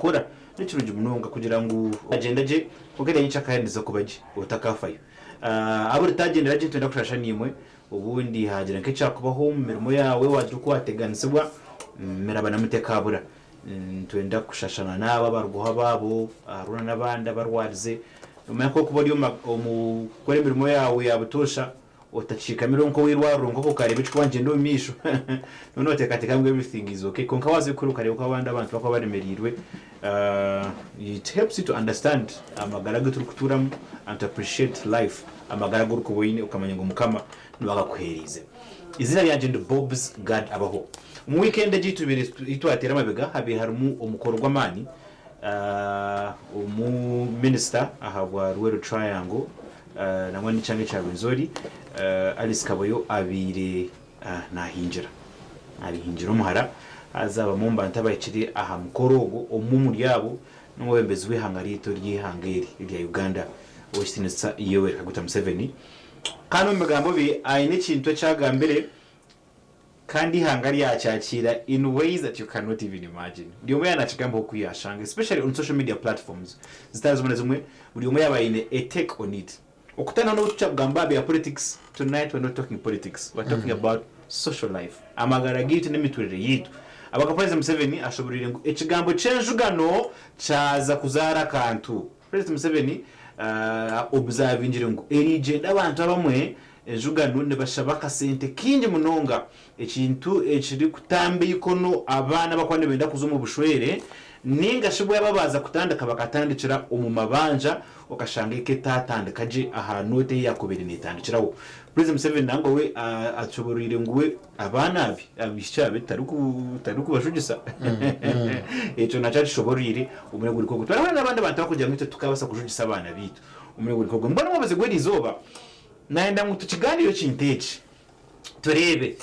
Kora nikirungi munonga kugira ngu ogyende gye kwonka erya nyekyakare niza kuba gye otakaafayo. Abu ritagyendera gye nitwenda kushasha naimwe obundi haagira nk'ekyakubaho omu mirimo yaawe waagira oku waateganisibwa mirabanamu tekaabura. Nitwenda kushashana n'abo abarugwaho abaabo hariho n'abandi abarwarize. Noomanya ku orikuba ori omu kukora emirimo yaawe ya butoosha Otakiikamire nk'ow'eirwariro nk'oku okareeba ekirikuba nikigyenda omu maisho noba nooteekateeka ngu everything is okay kwonka waaza kure okareeba oku abandi abantu barikuba baremereirwe it helps you to understand amagara agu turikutuuramu and to appreciate life amagara agu orikuba oine okamanya ngu Mukama niwe agakuheereize. Eiziina ryangye ndi Bobs Gad Abaho. Omu weekend egi ei twateire amabega habaire harimu omukoro gw'amaani omu minisita ahabwa Luweero Triangle Nangwa n'ekyanga ekya Rwenzori, Alice Kaboyo abaire nahingira. Abihingira omuhara haza bamwe omu bantu abahikire aha mukoro ogwo, omwe omuri abo n'omwebembezi w'eihanga ryaitu ery'eihanga eri erya Uganda, Ow'ekitiinisa Yoweri Kaguta Museveni. Kandi omu bigambo bye aine ekintu eki agambire Kandi eihanga ryakyakiira in ways that you cannot even imagine. Buri omwe yaaba nakigambaho oku yashanga especially on social media platforms zitari zimwe na zimwe buri omwe yaaba aine a take on it. Okutaana n'obu tukira kugamba aha bya politics, tonight we're not talking politics, we're talking about social life, amagara gaitu n'emiturire yaitu. Ahabw'okuba President Museveni ashoboreire ngu ekigambo ky'enjugano kyaza kuzaara akantu. President Museveni observingire ngu erigyenda abantu abamwe Enjugano nibashaba akasente kaingi munonga, ekintu ekirikutamba eikono abaana abarikuba nibenda kuza omu bushwere ninga shi bwaba baaza kutandika bakatandikira omu mabanja okashanga eka etaatandika gye aha nooti ei yaakubaire neetandikiraho. President Museveni nangwa we ashoboreire ngu we abaana abe abaishiki abe tarikubashugisa ekyo nakyo akishoboreire omurimo guri nk'ogwo. Twahurira n'abandi bantu barikugira ngu itwe tukabaasa kujugisa abaana baitu omurimo guri nk'ogwo. Mbwenu omwebazyo gw'eriizooba Nayenda ngu tukigaaniire ekintu eki tureebe.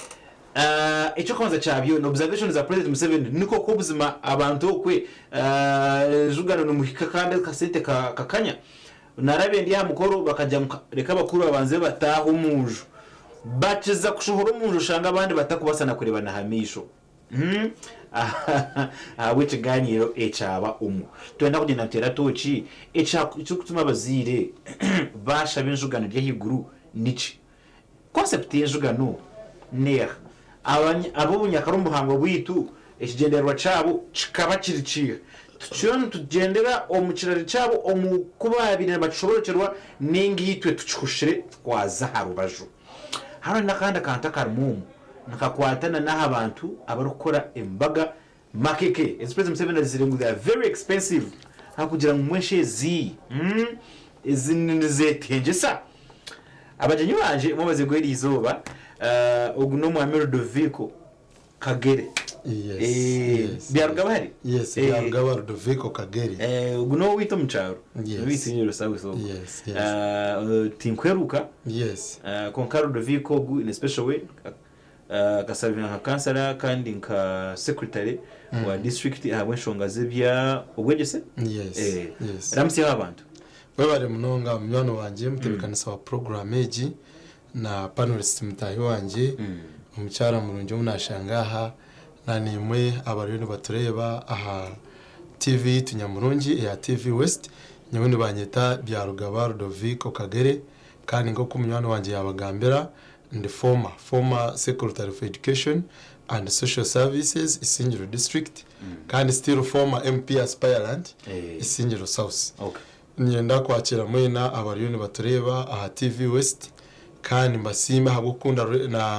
Eky'okubanza kya byona, observation za President Museveni nikwo kwo buzima abantu okwe enjugano nimuhika kandi akasente kakanya. Narabire ndi aha mukoro bakagira ngu reka abakuru babanze bataahe omunju. Bakiza kushohora omunju oshanga abandi batakubaasa na kureebana aha maisho. Ahabw'ekigaaniiro ekyaba omu. Twenda kugyenda nituteera tooki, ekirikutuma abazaire baashaba enjugano eri ahaiguru niki? Concept y'enjugano n'eha? Ab'obunyakare omu buhangwa bwaitu ekigyendererwa kyabo kikaba kiri kiiha? Tukiriyo nitugyendera omu kirari kyabo omu ku baabaire nibakishoborokyerwa nainga itwe tukihushire twaza aha rubaju? Hariho n'akandi kantu akarimu omu, nikakwatana n'aha bantu abarikukora embaga makeke ezi President Museveni agizire ngu they are very expensive ahakugira ngu mbwenu ezi ezi nizetengyesa. Abagyenyi bangye omwabazyo gw'eriizooba ogu n'omwami Ludovico Kagere. Yes, yes. Byarugaba hari? Yes, Byarugaba Ludovico Kagere. Ogu n'owaitu omu kyaro. Yes. N'owaitu Isinyiro South ogu. Yes. Tinkweruka. Yes. Kwonka Ludovico ogu in a special way akasavinga nka kansara kandi nka secretary wa district ahabw'enshonga z'ebya obwegyese. Yes, yes. Ramutsyaho abantu. Webare munonga munywani wangye mutebeekanisa wa puroguraamu egi. Na panelist mutaahi wangye omukyara murungi ou nashanga aha na naimwe abariyo nibatureeba aha TV yaitu nyamurungi eya TV West nyowe nibanyeta Byarugaba Ludovico Kagere kandi nk'oku munywani wangye yabagambira ndi former former secretary for education and social services Isingiro district kandi still former MP aspirant Isingiro South. Niinyenda kwakira mwena abariyo nibatureeba aha TV West kandi mbasiime ahabw'okukunda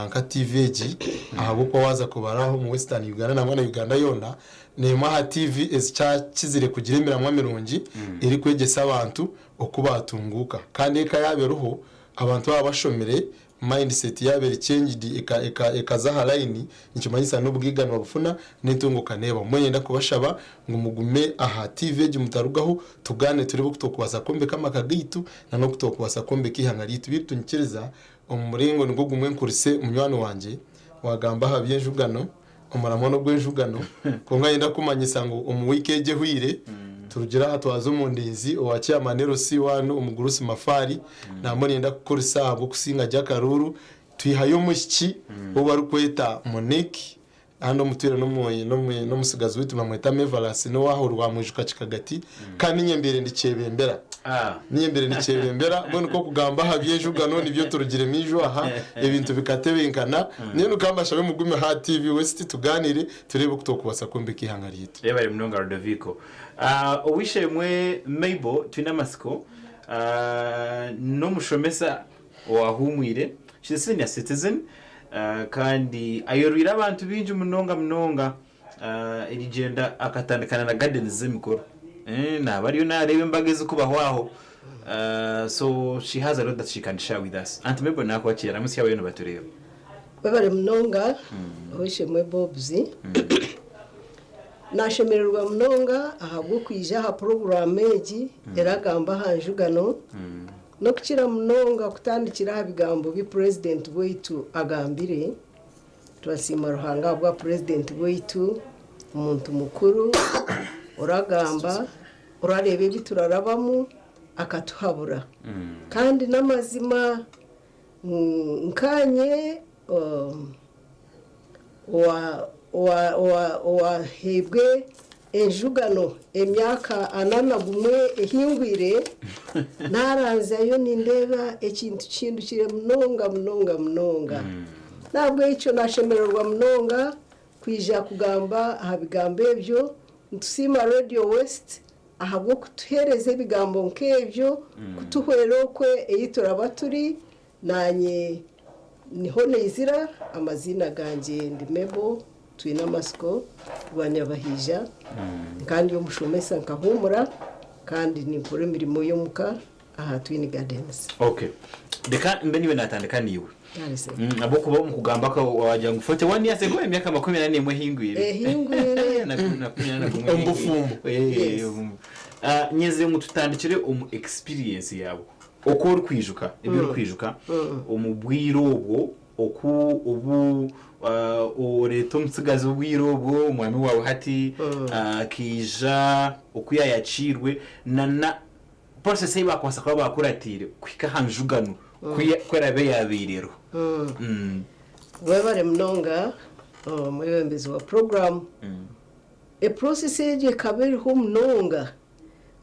nka TV egi ahabw'okuba waaza kubara aha omu Western Uganda nangwa na Uganda yoona n'emwe aha TV ezikyakizire kugira emiramwa mirungi erikwegyesa abantu oku baatunguuka kandi eka yaaba eriho abantu baaba bashomire Mindset yaaba eri changed eka eka ekaza aha line nikimanyisa n'obugaiga nibabufuna n'entunguka neebaho. Mbwenu niinyenda kubashaba ngu mugume aha TV egi mutarugaho tugaanire tureebe oku twokubaasa kwombeka amaka gaitu na n'oku twokubaasa kwombeka eihanga ryaitu. Beitu nyikiriza omu muringo nigwo gumwe nkurise munywani wangye waagamba aha by'enjugano Omuramwa n'ogw'enjugano, kwonka niinyenda kukumanyisa ngu omu wiiki egi ehweire, turugire aha twaza omu ndinzi owa chairman LC one omugurusi Mafaari, nambwenu niinyenda kukukoresa ahabw'okusinga gye akaruuru, twihayo omwishiki ou barikweta Monique. Kandi omutwire n'omutsigazi waitu nibamweta Mevalasi n'owaaha Rwamwijuka Kikagati, kandi niinye mbaire ndikyebembera. Niinye mbaire ndikyebembera, mbwenu nk'okugamba aha by'enjugano nibyo turugiremu ijo aha, ebintu bikatebenkana. Mbwenu ka mbashabe mugume aha TV West tugaaniire tureebe oku twokubaasa kwombeka eihanga ryaitu. Yebare munonga Rodoviko. Ow'eishe-emwe Mabel Twinamatsiko n'omushomesa Owahuumwire, she's a senior citizen kandi ayorweire abantu baingi munonga munonga. Erigyenda akatandikana na gardens z'emikoro. Naaba ariyo naareeba embaga ezirikubaho aho. So she has a lot that she can share with us. Aunt Mabel naakwakiira ramutsya abariyo nibatureeba. Webare munonga ow'eishe-emwe Bobs. Naashemererwa munonga ahabw'okwija aha puroguraamu egi eragamba aha njugano. N'okukira munonga kutandikira aha bigambo bi Purezidenti waitu agambire, Turasiima Ruhanga ahabwa Purezidenti waitu, omuntu mukuru, oragamba, orareeba ebi turarabamu akatuhabura. Kandi n'amazima nkaanye Owahaibwe enjugano emyaka ana na gumwe ehingwire, naaranzyayo nindeeba ekintu kihindukire munonga munonga munonga. N'ahabw'ekyo naashemererwa munonga kwija kugamba aha bigambo ebyo. Nitusiima Radio West ahabw'okutuheereza ebigambo nk'ebyo kutuhwera okwe ei turaba turi. Naanye niho naizira, amaziina gangye ndi Mabel Twinamatsiko Rwanyabahaija, nkaba ndi omushomesa nkahuumura kandi ninkora emirimo y'omuka aha Twin Gardens. Okay. Reka mbe niiwe naatandika naiwe. Ahabw'okuba omu kugamba kwawe waagira ngu 41 years ago, emyaka 41 ehingwire. Ehingwire. Na Omu bufumbo. Yes. Nyenzire ngu tutandikire omu experience yaawe. Oku orikwijuka, ebi orikwijuka omu bwire obwo, oku obu oreeta omutsigazi obwire obwo, omwami waawe hati akaija, oku yaayakiirwe, na na process ei baakubaasa kuba baakuratiire kuhika aha njugano ku eraabe yaabaire eriho. Webare munonga omwebembezi wa puroguraamu. Eprocess egyo ekaba eriho munonga.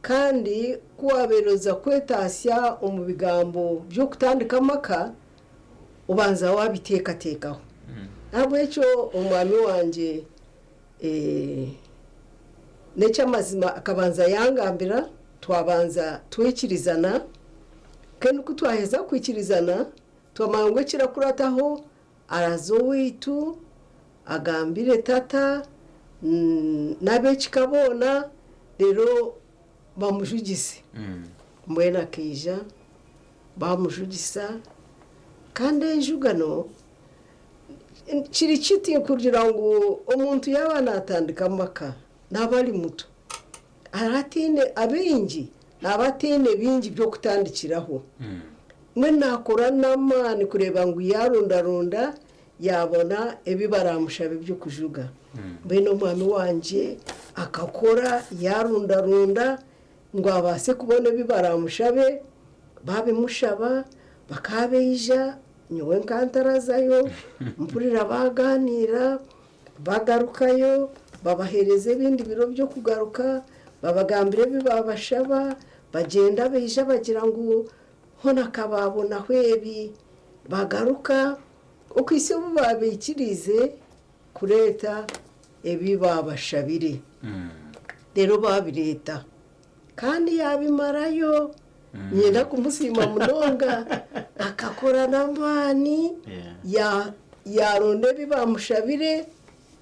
Kandi ku waabaire oza kwetaasya omu bigambo by'okutandika amaka, obanza waabiteekateekaho. N'ahabw'ekyo omwami wangye n'eky'amazima akabanza yangambira, twabanza twaikirizana, mbwenu ku twaheza kwikirizana, twamanya ngu ekirakurataho Araza owaitu, agambire tata n'ab'ekika boona, reero bamujugise. Mbwenu akaija, baamujugisa, kandi enjugano kiri kiti kugira ngu omuntu yaaba naatandika amaka naaba ari muto, araba ataine abaingi naaba ataine bingi by'okutandikiraho. Mbwenu naakora n'amaani kureeba ngu yaarondaronda yaabona ebi baraamushabe by'okujuga. Mbwenu omwami wangye akakora yaarundarunda ngu abaase kubona ebi baraamushabe, baabimushaba bakaba baija, nyowe nkaba ntarazayo, mpurira baagaaniira, Bagarukayo, babaheereza ebindi biro by'okugaruka, babagambira ebi baabashaba, bagyenda baija bagira ngu hoona ka baabonaho ebi. Bagaruka okuhitsya obu baabaikiriize kureeta ebi baabashabire. Reero baabireeta. Kandi yaabimarayo. Niinyenda kumusiima munonga. Akakora n'amaani, yaaronda ebi baamushabire,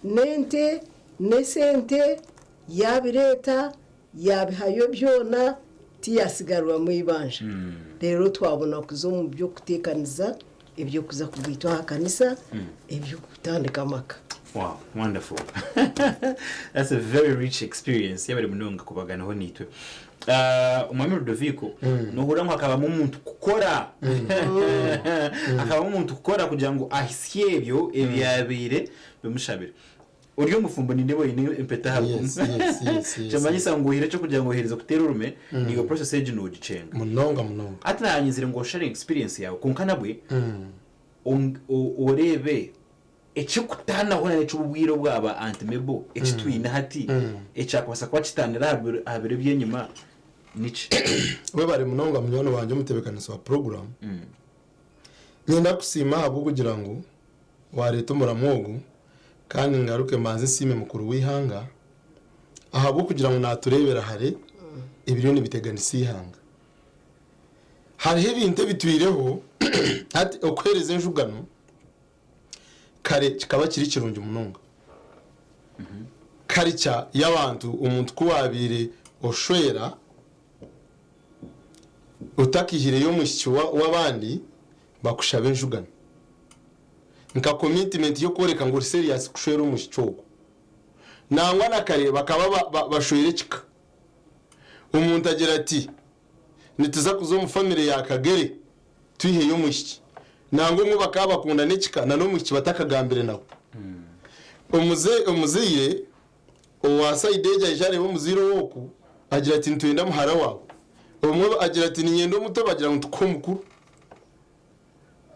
n'ente, n'esente, yaabireeta, yaabihayo byona, tiyaatsigarwamu eibanja. Reero twabona kuza omu by'okuteekaniza eby'okuza kugaitwa aha kanisa, eby'okutandika amaka. Wow, wonderful. That's a very rich experience. Yebare munonga kubaganaho naitwe. Ah, Omwami Ludovico, nohurira ngu hakabamu omuntu kukora. Hakabamu omuntu kukora kugira ngu ahisye ebyo ebyabaire bimushabire. Ori omufumbo nindeeba oine empeta aha Yes, rukumu. yes, yes, yes, Kimanyisa yes. ngu oihire eky'okugira ngu oheerize kuteera orume, naiwe process egi noogikyenga. Munonga munonga. Hati naanyenzire ngu osharinge experience yaawe kwonka nabwe oreebe. Ekirikutaanaho na n'eky'obwire obwa ba Aunt Mabel eki twine hati ekyakubaasa kuba kitaanire aha biro eby'enyima niki? Webare munonga munywani wangye omutebeekanisa wa puroguraamu. Niinyenda kukusiima ahabw'okugira ngu waareeta omuramwa ogu kandi ngaruke mbanze nsiime mukuru w'eihanga ahabw'okugira ngu naatureebera hare ebiriyo nibiteganisa eihanga. Hariho ebintu ebitwireho hati okuheereza enjugano Kare kikaba kiri kirungi munonga. Karica y'abantu omuntu ku waabaire oshwera otakaihireyo omwishiki w'abandi bakushaba enjugano. Nka commitment y'okworeka ngu ori serious kushwera omwishiki ogwo. Nangwa na kare bakaba bashwera ekika. Omuntu agira ati nituza kuza omu famire ya Kagere twiheyo omwishiki. Nangwa omwe bakaba bakundana ekika na n'omwishiki batakagambire nawe. Omuze omuzaire owa sayidi egi aija areeba omuzaire ow'oku agira ati nitwenda muhara waawe. Omwe agira ati niinyenda omuto bagira ngu nitukuha omukuru.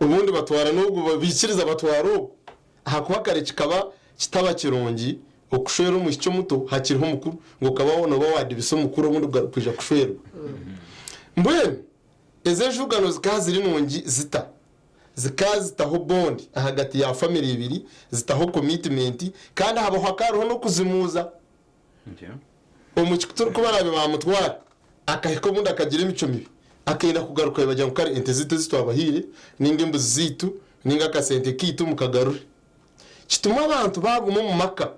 Obundi batwara n'ogu baikiriza batwara ogu. Ahakuba kare kikaba kitaba kirungi okushwera omwishiki omuto hakiriho omukuru ngu okaba nooba waadibisa omukuru obundi kwija kushwerwa. Mbwenu Ezo enjugano zikaba ziri nungi zita? Zikaba zitaho bond ahagati ya family ibiri, zitaho commitment, kandi habaho hakaba hariho n'okuzimuuza. Omwishiki ku baraabe baamutwara, akahika obundi akagira emicwe mibi, akenda kugarukayo bagira ngu kare ente zaitu ezi twabahaire, nainga embuzi zaitu, nainga akasente kaitu mukagarure. Kituma abantu baaguma omu maka.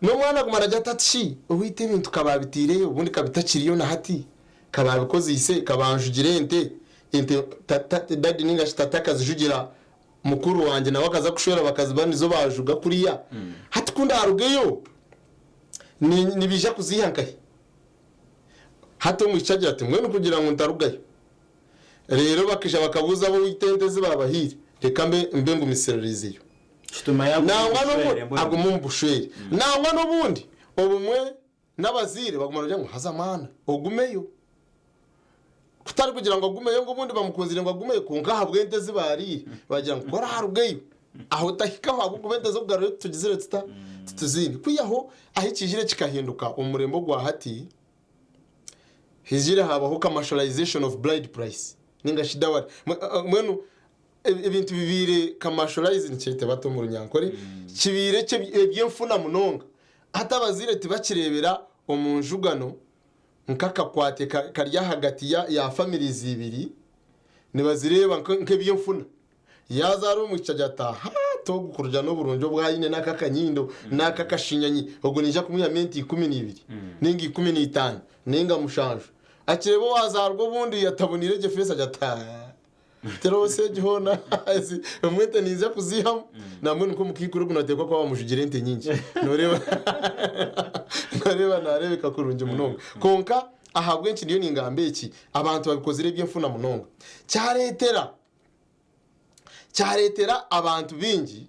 N'omwana aguma naagira ati, Hati shi owaitu ebintu ka baabitaireyo, obundi ka bitakiriyo na hati, ka baabikozeise, ka banjugira ente, ente dadi nainga shi tata akazijugira mukuru wangye nawe akaza kushwera bakaziba nizo baajuga kuriya. Hati ku ndaarugeyo, nibaija kuziiha nkahi? Hati omwishiki agira ati, Mbwenu kugira ngu ntarugayo. Reero bakaija bakabuuza ab'owaitu ente ezi baabahaire, reka mbe mbe ngumisiririzeyo. Kituma yaaguma omu Nangwa bushwere n'obu mbwenu. aguma omu bushwere. Nangwa n'obundi obumwe n'abazaire baguma nibagira ngu haza mwana ogumeyo. Kutari kugira ngu agumeyo ngu obundi bamukunzire ngu agumeyo kwonka ahabw'ente ezi baariire bagira ngu ku oraarugeyo aho otahikaho ahabw'okuba ente z'okugarureyo titugizire tuta? Tituziine. Kwihaho ahu kiijire kikahinduka omu murembe ogwa hati, Haizire habaho commercialization of bride price ninga shi dowry. Mbwenu ebintu bibaire commercialized nikyete bata omu runyankore kibaire eby'enfuna munonga. Hati abazaire tibakireebera omu njugano nk'akakwate kari ahagati ya families ibiri, nibazireeba nk'eby'enfuna. Yaazaara omwishiki agira ati, Ahaa, t'ogu kurugira n'oburungi obu aine n'aka akanyindo n'aka akashinyanyi, ogu naija kumwihamu ente 12, nainga 15, nainga mushanju. Akireeba owaazaarwa obundi ataboniire gye feesi agira ati, Haa, teroosa egi hoona, ezi emwe ente ninza kuziihamu. Nambwenu nk'omukaikuru ogu naateekwa kuba baamujugire ente nyingi. Nooreeba nooreeba naareebeka kurungi munonga. Kwonka ahabw'enki ndiyo ningamba eki, abantu babikozire eby'enfuna munonga. Kyareetera. Kyareetera abantu baingi,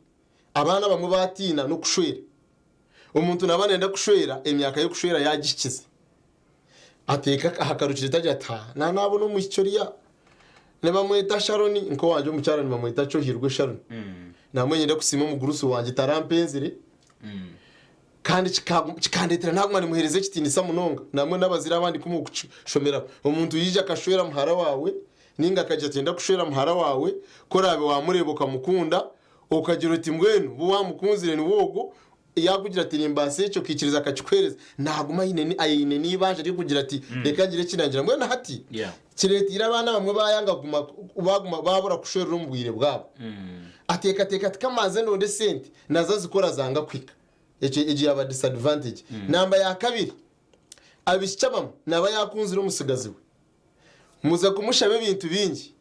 abaana abamwe baatiina n'okushwera. Omuntu naaba naayenda kushwera, emyaka y'okushwera yaagihikize. Ateeka aha karukireta agira ati, Haa, na naabona omwishiki oriya, nibamweta Sharon, nk'owangye omukyara nibamweta Kyohirwe Sharon. Nambwenu niinyenda kusiima omugurusi wangye tarampenzire. Kandi kikandeetera naaguma nimuheereza ekitiinisa munonga. Nambwenu n'abazaire abandi ku murikushomeraho, omuntu yaija akashwera muhara waawe, nainga akagira ati niinyenda kushwera muhara waawe, ku oraabe waamureeba okamukunda, okagira oti mbwenu bu waamukunzire niwe ogwo, yaakugira ati nimbaasa eki, okaikiriza akakikuheereza, naaguma aine aine n'eibanja ry'okugira ati reka ngire eki naagira. Mbwenu hati kireeteire abaana abamwe baayanga kuguma baaguma baabura kushwerera omu bwire bwabo. Ateekateeka ati ka mbanze ndonde esente, naza zikora zanga kuhika. Ekyo egyo yaaba disadvantage. Namba ya kabiri, abaishiki abamwe naaba yaakunzire omutsigazi we. Muza kumushaba ebintu bingi,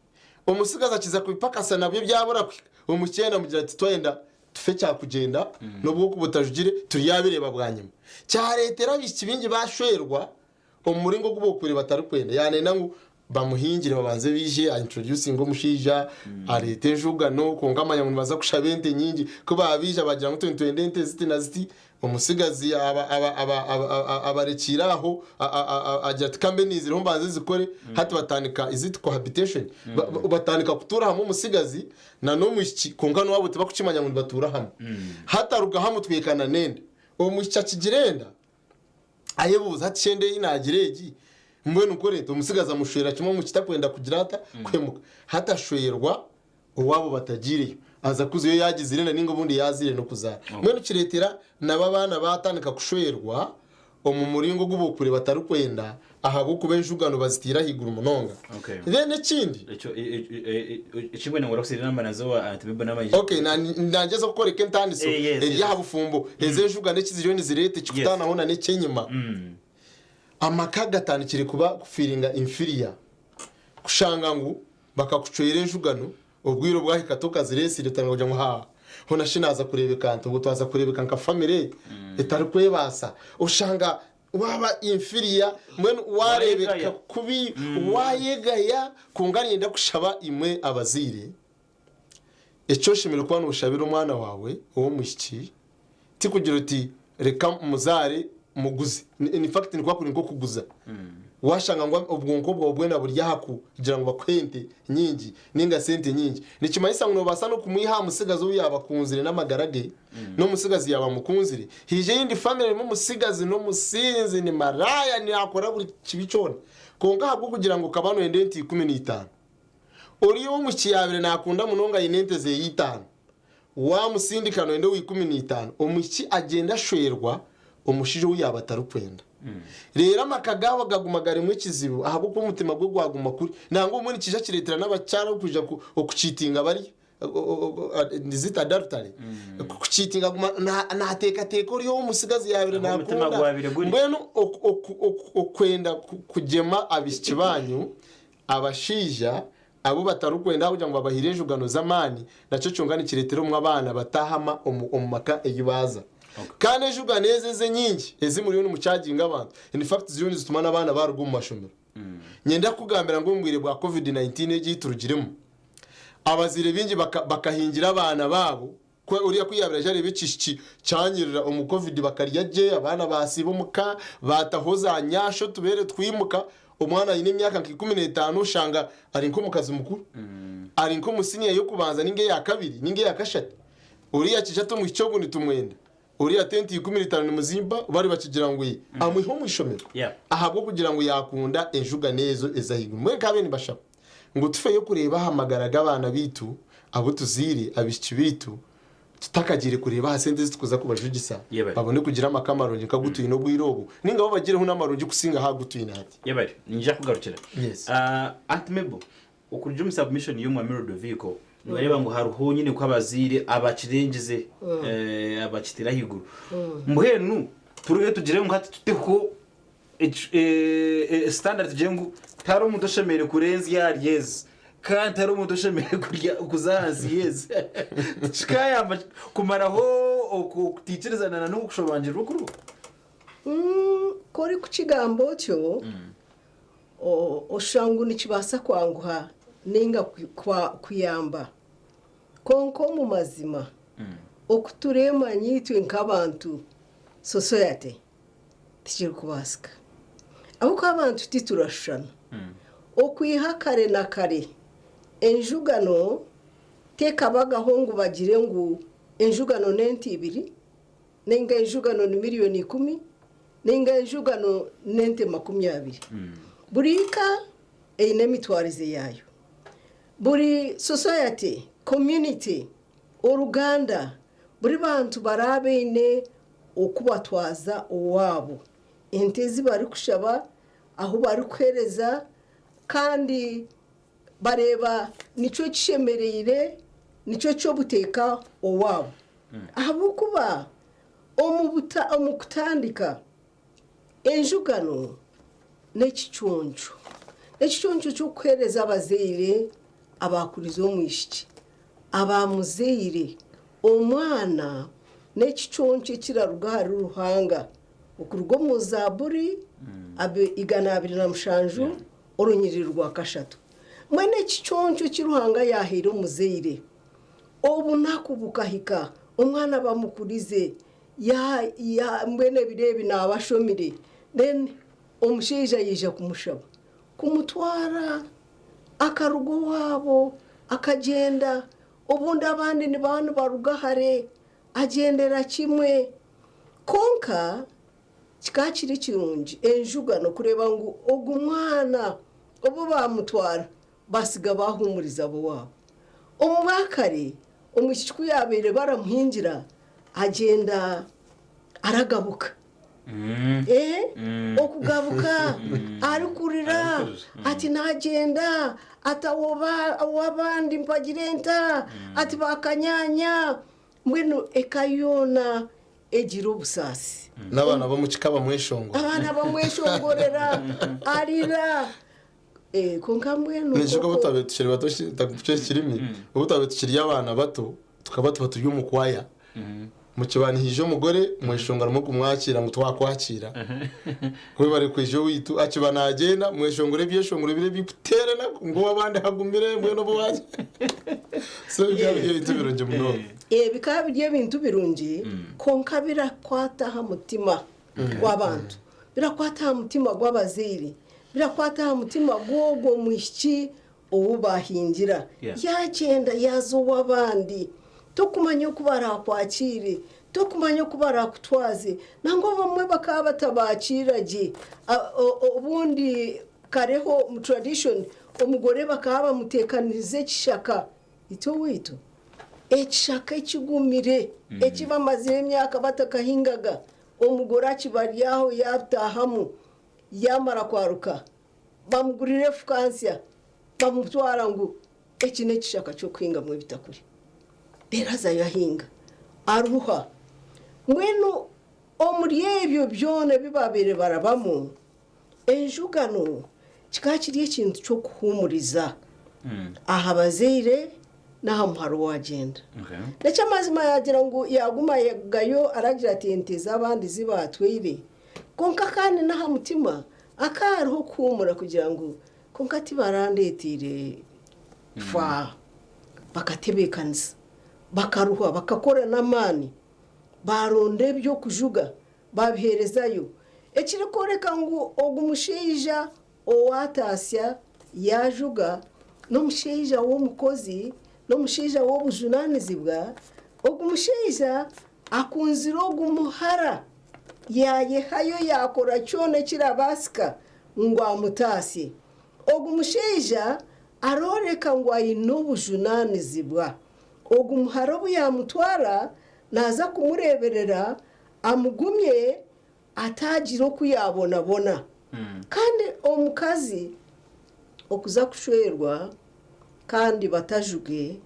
omutsigazi akiza kubipakasa nabyo byabura kuhika, omwishiki yaayenda amugira ati twayenda tufe kyakugyenda n'obu okuba otajugire turyabireeba bwanyima. Kyareetera abaishiki baingi baashwerwa omu muringo ogu bookubaire batarikwenda. Yaanenda ngu. Bamuhingire babanze baije aintroducinge omushaija, areete enjugano, kwonka amanya ngu nibaza kushaba ente nyingi. Ku baabaija bagira ngu itwe nitwenda ente ziti na ziti, omutsigazi abarekiire aho, agira ati ka mbe niizireho mbanze nzikore. Hati batandika, is it cohabitation? Batandika kutuura hamwe omutsigazi na n'omwishiki kwonka n'owaabo tibakukimanya ngu nibatuura hamwe. Hati aruga hamwe twekana n'enda. Omwishiki akigira enda, Ayebuuza ati, Shenda ei naagira egi, mbwenu nkore nta? Omutsigazi amushwera kimwe omu kitakwenda kugira ata? Kuhemuka. Hati ashwerwa owaabo batagiireyo. Aza kuzayo yaagizire enda nainga obundi yaazaire n'okuzaara. Mbwenu kireetera nabo abaana baatandika kushwerwa omu muringo ogu bookure batarikwenda ahabw'okuba enjugano bazitaire ahaiguru munonga. Okay. Then ekindi. Ekyo ekimwe nangwa orakusiira enamba nazo Aunt Mabel n'amaija. Okay, na- nangyezaho kukworeka entaaniso Eh, yes, eri yes. aha bufumbo. Ezi enjugano eki ziriyo nizireeta ekikutaanaho na n'ekyenyima. Amaka gatandikire kuba kufiiringa inferior. Kushanga ngu bakakucwera enjugano, obwire obwahika tokazireetsire otandika kugira ngu haa, hoona shi naaza kureebeka nta? Obwo twaza kureebeka nka famire etarikwebaasa. Oshanga Waaba inferior, mbwenu waareebeka Waayegaya. kubi, waayegaya, kwonka niinyenda kushaba imwe abazaire, eki oshemereire kuba nooshabira omwana waawe ow'omwishiki, tikugira oti reka mmuzaare muguze. In fact nikuba kuri nk'okuguza. Waashanga ngu obwonko bwawe bwena buri aha kugira ngu bakuhe ente nyingi nainga sente nyingi, nikimanyisa ngu noobaasa n'okumwiha aha mutsigazi ou yaaba akunzire n'amagara ge, N'omutsigazi yaaba amukunzire, haija eyindi famire erimu omutsigazi n'omusinzi, ni maraaya, naakora buri kibi kyona. Kwonka ahabw'okugira ngu okaba nooyenda ente 15, oriya ow'omwishiki yaabaire naakunda munonga aine ente ze itaano, waamusindika nooyenda owa 15, omwishiki agyenda ashwerwa omushaija ou yaaba atarikwenda. Reero amaka gaabo gaguma garimu ekizibu ahabw'okuba omutima gwe gwaguma kuri. Nangwa obumwe nikiija kireetera n'abakyara okwija okukiitinga bariya. Is it adultery? Kukiitinga aguma naateekateeka ori ou omutsigazi yaabaire Ahu omutima naakunda. gwabaire guri. Mbwenu okwenda kugyema abaishiki baanyu abashaija abu batarikwenda ahabw'okugira ngu babahaire enjugano z'amaani, nakyo kyonka nikireetera obumwe abaana batahama omu maka ei baaza. Kandi enjugano ezo ez'enyingi ezi muriyo nimucharginga abantu, in fact ziriyo nizituma n'abaana baaruga omu mashomero. Niinyenda kukugambira ngu omu bwire bwa covid 19 egi ei turugiremu, Abazaire baingi bakahingira abaana baabo, oriya ku yaabaire aija areeba ekishiki kyanyirira omu covid bakarya gye, abaana baasiiba omu ka, baataho za nyaasha otubeere twimuka, omwana aine emyaka nka 15 oshanga ari nk'omukazi mukuru, ari nk'omu siniya y'okubanza nainga eya kabiri nainga eya kashatu. Oriya akija ati omwishiki ogu nitumwenda, oriya ati ente 15 nimuzimpa, bari bakigira ngu amwihe omu ishomero ahabw'okugira ngu yaakunda enjugano ezo ez'ahaiguru. Mbwenu nkaabaire nimbashaba. Ngu tufeyo kureeba aha magara g'abaana baitu abu tuzaire, abaishiki baitu, tutakagiire kureeba aha sente ezi turikuza kubajugisa Yebare. babone kugira amaka marungi nk'agu twine obwire obu, nainga bo bagireho n'amarungi kusingaho agu twine hati. Yebare. Niinyija kukugarukira. Yes. Ah, Aunt Mabel, okurugira omu submission y'Omwami Ludovico, noreeba ngu hariho nyine ku abazaire abakirengize, eh, abakiteire ahaiguru. Mbwenu turuhe tugire ngu hati tuteho Standard tugire ngu tihariho omuntu oshemereire kurenzya ahari ezi kandi tihariho omuntu oshemereire kurya kuza ahansi y'ezi kikayamba kumaraho okutaikirizana na n'okushobangirirwa okuriho. Ku orikukigamba otyo, oshusha ngu nikibaasa kwanguha nainga kuyamba. Kwonka omu mazima, oku tureemanya itwe nk'abantu, society, Tikirikubaasika. Ahabw'okuba abantu titurashushana. Okwiha kare na kare, enjugano tekabagaho ngu bagire ngu enjugano n'ente ibiri, nainga enjugano ni miriyoni ikumi, nainga enjugano n'ente 20. Buri ka eine emitwarize yaayo. Buri society, community, oruganda, buri bantu baraabaine oku batwaza owaabo, ente ezi barikushaba, ahu barikuheereza, kandi bareeba nikyo kishemereire, nikyo ky'obuteeka owaabo. Ahabw'okuba omu kutandika, enjugano n'ekiconco. N'ekiconco ky'okuheereza abazaire abaakurize omwishiki. Abaamuzaire, omwana n'ekiconco ekiraruga ahari Ruhanga, okuruga omu Zaaburi 127 Orunyiriri rwa kashatu. Mbwenu ekiconco eki Ruhanga yaahaire omuzaire, obunaku bukahika omwana bamukurize, mbwenu ebiro ebi naaba ashomire, then omushaija yaija kumushaba kumutwara akaruga owaabo akagyenda, obundi abandi nibaba nibaruga hare, agyendera kimwe. Kwonka Kikaba kiri kirungi enjugano kureeba ngu ogu mwana obu baamutwara baatsiga baahuumuriza ab'owaabo. Omu bwakare, omwishiki ku yaabaire baramuhingira agyenda aragabuka. Okugabuka arikurira ati naagyenda ati ow'abandi mpagire nta, ati bakanyaanya, mbwenu eka yoona egira obusaasi. N'abaana b'omu kika bamweshongora. Abaana bamweshongorera, arira. Eh, kwonka mbwenu Noijuka obu twabaire tukiri bato ntakucwa ekirimi, obu twabaire tukiri abaana bato tukaba tuba turi omu kwaya. Mukiba nihaija omugore mweshongora murikumwakiira ngu twakwakira. Webare kwija owaitu. Akiba nagyenda mweshongora ebyeshongoro biri ebirikuteera enaku ngu ow'abandi hagumire mbwenu obu wagira. So bikaba biri ebintu birungi munonga. Bikaba biri ebintu birungi kwonka birakwata aha mutima gw'abantu, birakwata aha mutima gw'abazaire, birakwata aha mutima gw'ogwo mwishiki ou baahingira. Yaagyenda yaaza ow'abandi, tokumanya oku baraakwakiire, tokumanya oku baraakutwaze. Nangwa abamwe bakaba batabaakiira gye. Obundi kareho omu tradition omugore bakaba bamuteekaniriza ekishaka. Itwe owaitu ekishaka ekigumire eki bamazire emyaka batakahingaga, omugore akiba ari aho yaataahamu yaamara kwaruka bamugurira efuka nsya bamutwara ngu eki n'ekishaka ky'okuhingamu ebitakuri. Reero azayo ahinga aruha. Mbwenu omuri ebyo byona ebi baabaire barabamu, Enjugano kikaba kiri ekintu ky'okuhuumuriza aha bazaire n'aha muhara owaagyenda. N'eky'amazima yaagira ngu yaaguma ayegayo aragira ati ente z'abandi zi baatwaire. Kwonka kandi n'aha mutima hakaba hariho okuhuumura kugira ngu kwonka tibarandeeteire fa. Bakatebeekanisa, bakaruha, bakakora n'amaani, baaronda eby'okujuga Baabiheerezayo, ekirikworeka ngu ogu mushaija owaataasya yaajuga n'omushaija w'omukozi, n'omushaija w'obujunaanizibwa. Ogu mushaija akunzire ogu muhara, yaayehayo yaakora kyona ekirabaasika ngu amutaasye. Ogu mushaija arooreka ngu aine obujunaanizibwa. Ogu muhara obu yaamutwara, naaza kumureeberera amugumye ataagira oku yaabonabona. Kandi omukazi okuza kushwerwa kandi batajuge,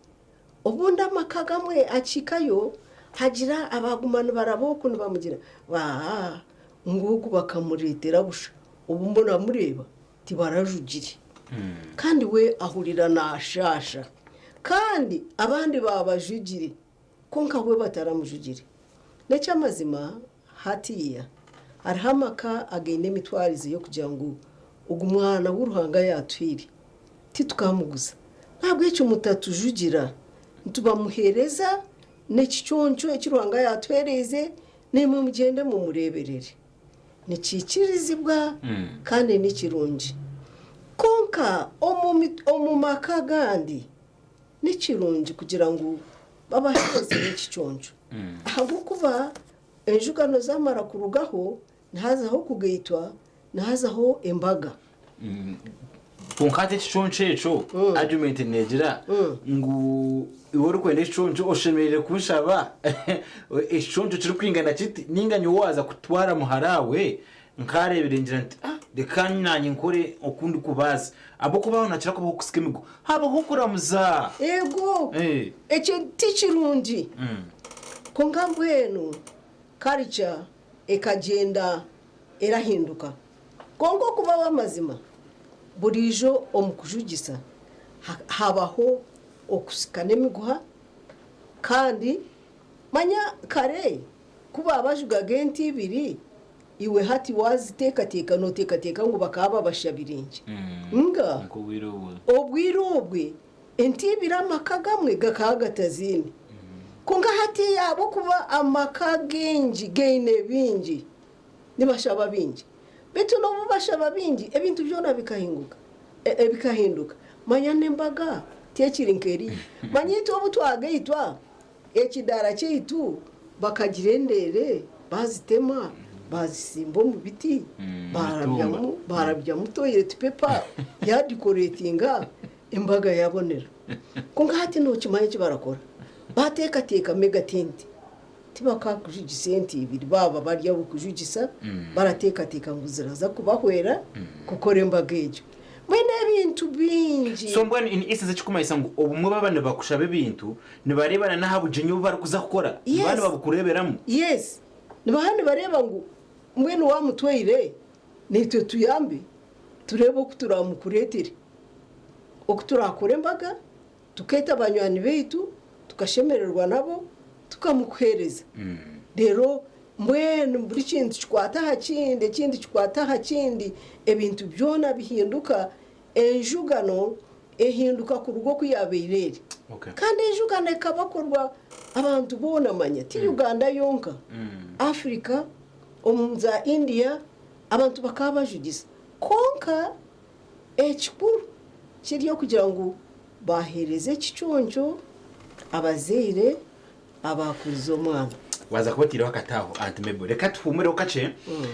obundi amaka agamwe akihikayo hagira abaaguma nibaraba oku nibamugira baa ngu ogu bakamureetera busha obu muramureeba tibarajugire. Kandi we ahurira naashaasha. Kandi abandi baabajugire. Kwonka we bataramujugire. N'eky'amazima, hatiiya hariho amaka againe emitwarize y'okugira ngu ogu mwana ou Ruhanga yaatuhaire titukamuguza. N'ahabw'ekyo mutatujugira. Nitubamuheereza n'ekiconco eki Ruhanga yaatuheereize, naimwe mugyende mumureeberere. Nikiikirizibwa kandi ni kirungi. Kwonka omu maka agandi, Ni kirungi kugira ngu babaheereze n'ekiconco ahabw'okuba enjugano zaamara kurugaho nihazaho okugaitwa, nihazaho embaga. Kwonka hati ekiconco ekyo argument neegira ngu iwe orikwenda ekiconco oshemereire kunshaba ekiconco kirikwingana kiti ninga nyowe waaza kutwara muhara we Nkaareebire ngira nti, Ah, reka naanye nkore oku ndikubaasa. Ahabw'okuba aho nihakira kubaho okusika emiguha. Habaho okuramuza. Eego, ekyo ti kirungi. Kwonka mbwenu culture ekagyenda erahinduka. Kwonka okuba ow'amazima, buriijo omu kujugisa habaho okusika n'emiguha kandi manya kare ku baabajugaga ente ibiri, Iwe hati waaziteekateeka nooteekateeka ngu bakaba babashabire nki? Nga Nk'obwire obwo. Obwire obwe ente ibiri amaka gamwe gakaba gataziine. Kwonka hati ahabw'okuba amaka gaingi gaine bingi, nibashaba bingi. Beitu n'obu bashaba bingi, ebintu byona bikahinguka, bikahinduka. Manya n'embaga tekiri nk'eriya. Manya itwe obu twagaitwa, Ekidaara kyaitu bakagira endeere baazitema baazisimba omu biti baarabyamu baarabyamu toilet paper yaadikoreetinga embaga yaabonera. Kwonka hati nookimanya eki barakora? Baateekateeka mega tent tibakaakujugisa ente ibiri baaba bari ab'okujugisa barateekateeka ngu ziraza kubahwera kukora embaga egyo. Mbwenu ebintu bingi. So mbwenu in essence ekikumanyisa ngu obumwe baba nibakushaba ebintu nibareebana n'aha bugyenyi obu barikuza kukora nibaba Yes. nibabukureeberamu. Yes. Nibaba nibareeba ngu mbwenu waamutwaire naitwe tuyambe tureebe oku turaamukureetere, oku turaakore embaga tukeeta banywani baitu tukashemererwa nabo tukamukuheereza. Reero mbwenu buri kintu kikwata aha kindi, ekindi kikwata aha kindi, ebintu byona bihinduka, enjugano ehinduka kuruga oku yaabaire eri. Okay. Kandi enjugano ekabakorwa abantu boona manya, ti Uganda yonka, Africa, omu za India, abantu bakaba bajugisa. Kwonka ekikuru kiri okugira ngu baaheereza ekiconco abazaire abaakurize omwana. Waaza kuba otaireho akati aho Aunt Mabel. Reka tuhuumureho kakye,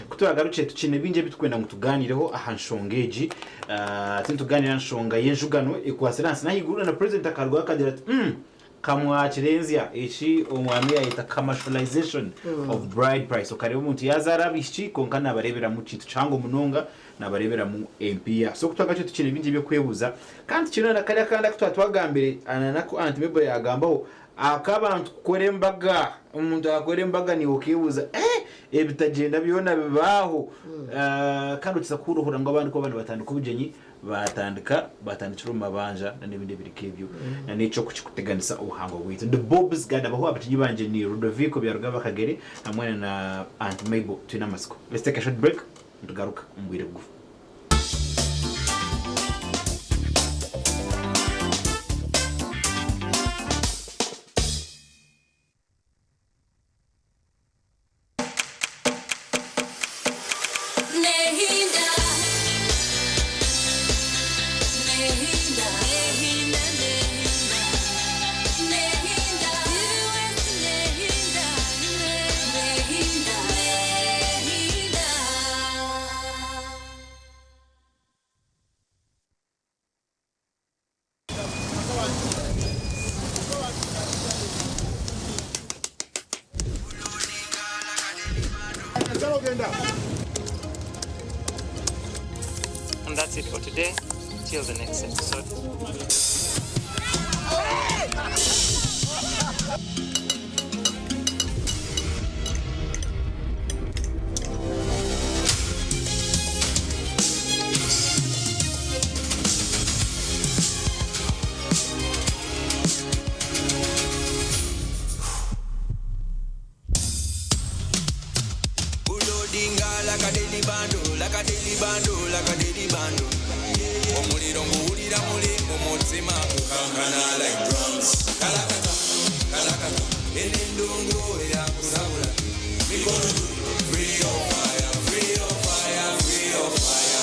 ku turaagarukye tukiine bingi ebi turikwenda ngu tugaaniireho aha nshonga egi. Turiyo nitugaaniira aha nshonga y'enjugano ekwatsire ahansi n'ahaiguru na Purezidenti akarugaho akagira ati, Umm! Kamwakire enzya eki omwami yaayeta commercialization of bride price. Okareeba omuntu yaazaara abaishiki kwonka naabareeberamu kintu kihango munonga, naabareeberamu empiiha. So ku turaagarukye tukiine bingi eby'okwebuuza. Kandi tukiine na kariya akandi aku twaba twagambire na n'aku Aunt Mabel yaagambaho, Ak'abantu kukora embaga, omuntu akakora embaga naiwe okeebuuza eh ebitagyenda byona bibaaho. Kandi okiza kuhuurahurira ngu abandi ku baba nibatandika obugyenyi baatandika baatandikira omu mabanja n'ebindi ebiri nk'ebyo n'eky'okukikuteganisa obuhangwa bwaitu. Ndi Bobs Gadabaho, abagyenyi bangye ni Ludovico Byarugaba Kagere hamwe na Aunt Mabel Twinamatsiko. Let's take a short break nitugaruka omu bwire bugufu. And that's it for today. Till the next episode. Bulodinga like a daily bando, like a daily bando, like a daily bando. Omuliro nguwulira muli mu mutima gukankana like drums. Kalakata, kalakata, eno endongo eyakusabula. Mikono free your fire, free your fire, free your fire.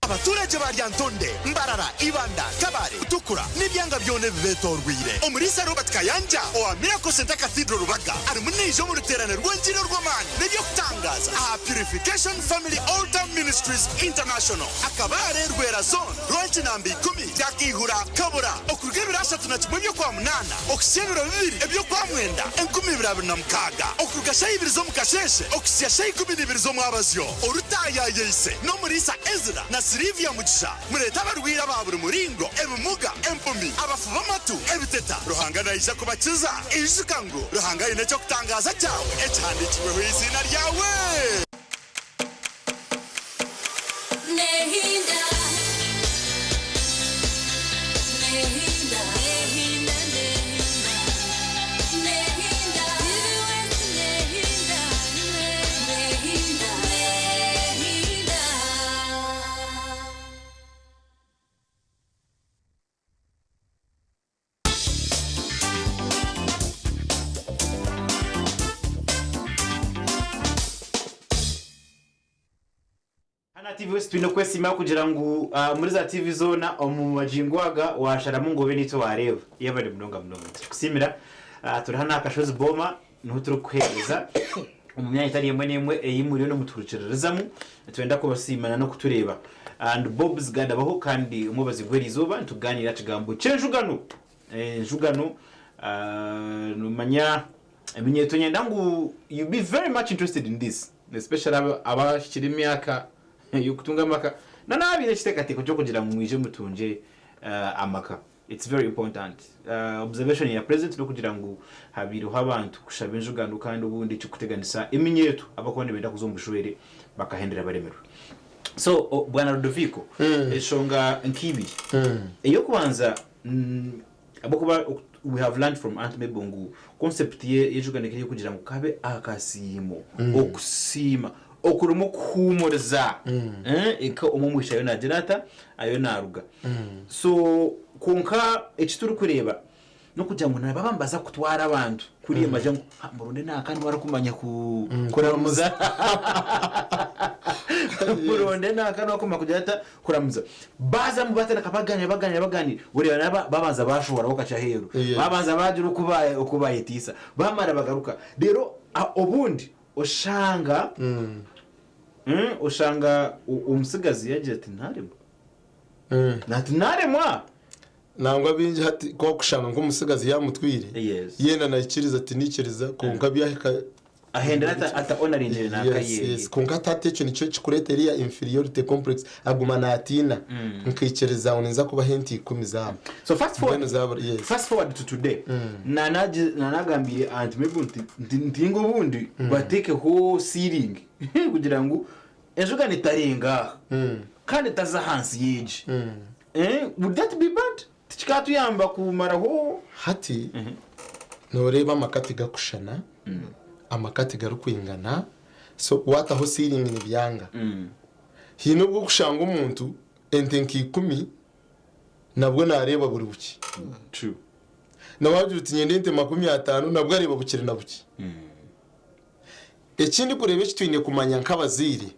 Abaturagye ba Lyantonde, Mbarara, Ibanda, Kabale, Mutukura n'ebyanga byona ebibetorweire, Omuriisa Robert Kayanja owa Miracle Centre Cathedral Rubaga arimu naija omu ruteerane rw'engiri orw'amaani n'eby'okutangaaza aha Purification Family Altar Ministries International, Akabaare, Rwera Zone, Rwankinamba ikumi, Kyakaihura, Kabura, okuruga ebiro 31 eby'Okwamunaana okuhitsya ebiro 2 eby'Okwamwenda 2026, okuruga shaaha ibiri z'omukasheeshe okuhitsya shaaha 12 z'omwabazyo. Orutaayaayise n'omuriisa Ezra na Sylivia Mugisha. Mureete abarwaire aba buri muringo, ebimuga, empumi, abafu b'amatu, ebiteta. Ruhanga naija kubakiza. Ijuka ngu Ruhanga aine eky'okutangaaza kyawe ekihandiikirweho eiziina ryawe. TV wesi twine kwesiima kugira ngu muri za TV zoona omu magingo aga washaramu ngu obe naitwe wareeba. Yebare munonga munonga. Nitukusiimira. Turi hanu aha Kashozi Boma niho turikukuheereza omu myanya etari emwe n'emwe ei muriyo nimutuhurikiririzamu. Nitwenda kubasiima na n'okutureeba. And Bob's Gadabaho kandi omwebazi gw'eriizooba nitugaaniira aha kigambo ky'enjugano. Enjugano nomanya eminyeeto nyenda ngu you be very much interested in this especially abahikire emyaka y'okutunga amaka na n'abaine ekiteekateeko ky'okugira ngu mwije mutungye amaka. It's very important. Observation ya president n'okugira ngu habaireho abantu kushaba enjugano kandi obundi ekirikuteganisa eminyeeto abarikuba nibenda kuza omu bushwere bakahendera baremirwe. So bwana Ludovico, enshonga nk'ibiri. Ey'okubanza ahabw'okuba we have learned from Aunt Mabel ngu concept ye y'enjugano ekaba eri ey'okugira ngu kabe akasiimo, okusiima okurimu okuhuumuriza nka omwe omwishiki ariyo naagira ata, ariyo naaruga. So kwonka eki turikureeba n'okugira ngu nibaba nibaza kutwara abantu kuriya nibagira ngu ha muronde nanka niwe arikumanya kuramuza muronde nanka niwe arikumanya kugira ata kuramuza. Baazamu batandika baganira baganira baganira oreeba nabo babanza baashohoraho kakye aheeru babanza baagira oku oku baayetiisa baamara bagaruka reero obundi oshanga oshanga omutsigazi yaagira ati naaremwa ati naaremwa. Nangwa baingi hati ku orikushanga nk'omutsigazi yaamutwire, Yes. yeena naikiriza tinaikiriza kwonka byahika Ahendera ata ata honoringire nanka Yes, ye. yes. Kwonka hati hati ekyo nikyo kikureeta eriya inferiority complex aguma naatiina nkaikiriza ngu ninza kubaha ente ikumi zaabo. So fast forward, Mbwenu zaabura yes. fast forward to today nanagi nanagambiire Aunt Mabel nti nti ntinga obundi bateekeho ceiling kugira ngu enjugano etarenga aha kandi etaza ahansi y'egi. Would that be bad? Tikikatuyamba kumaraho. Hati nooreeba amaka tigakushushana, amaka tigarikwingana, so waataho siiringi nibyanga. Haine obu orikushanga omuntu ente nka ikumi nabwo naareeba buri bukye. True. Na waagira oti niinyenda ente 50 nabwo areeba bukiri na bukye. Eki ndikureeba eki twine kumanya nk'abazaire,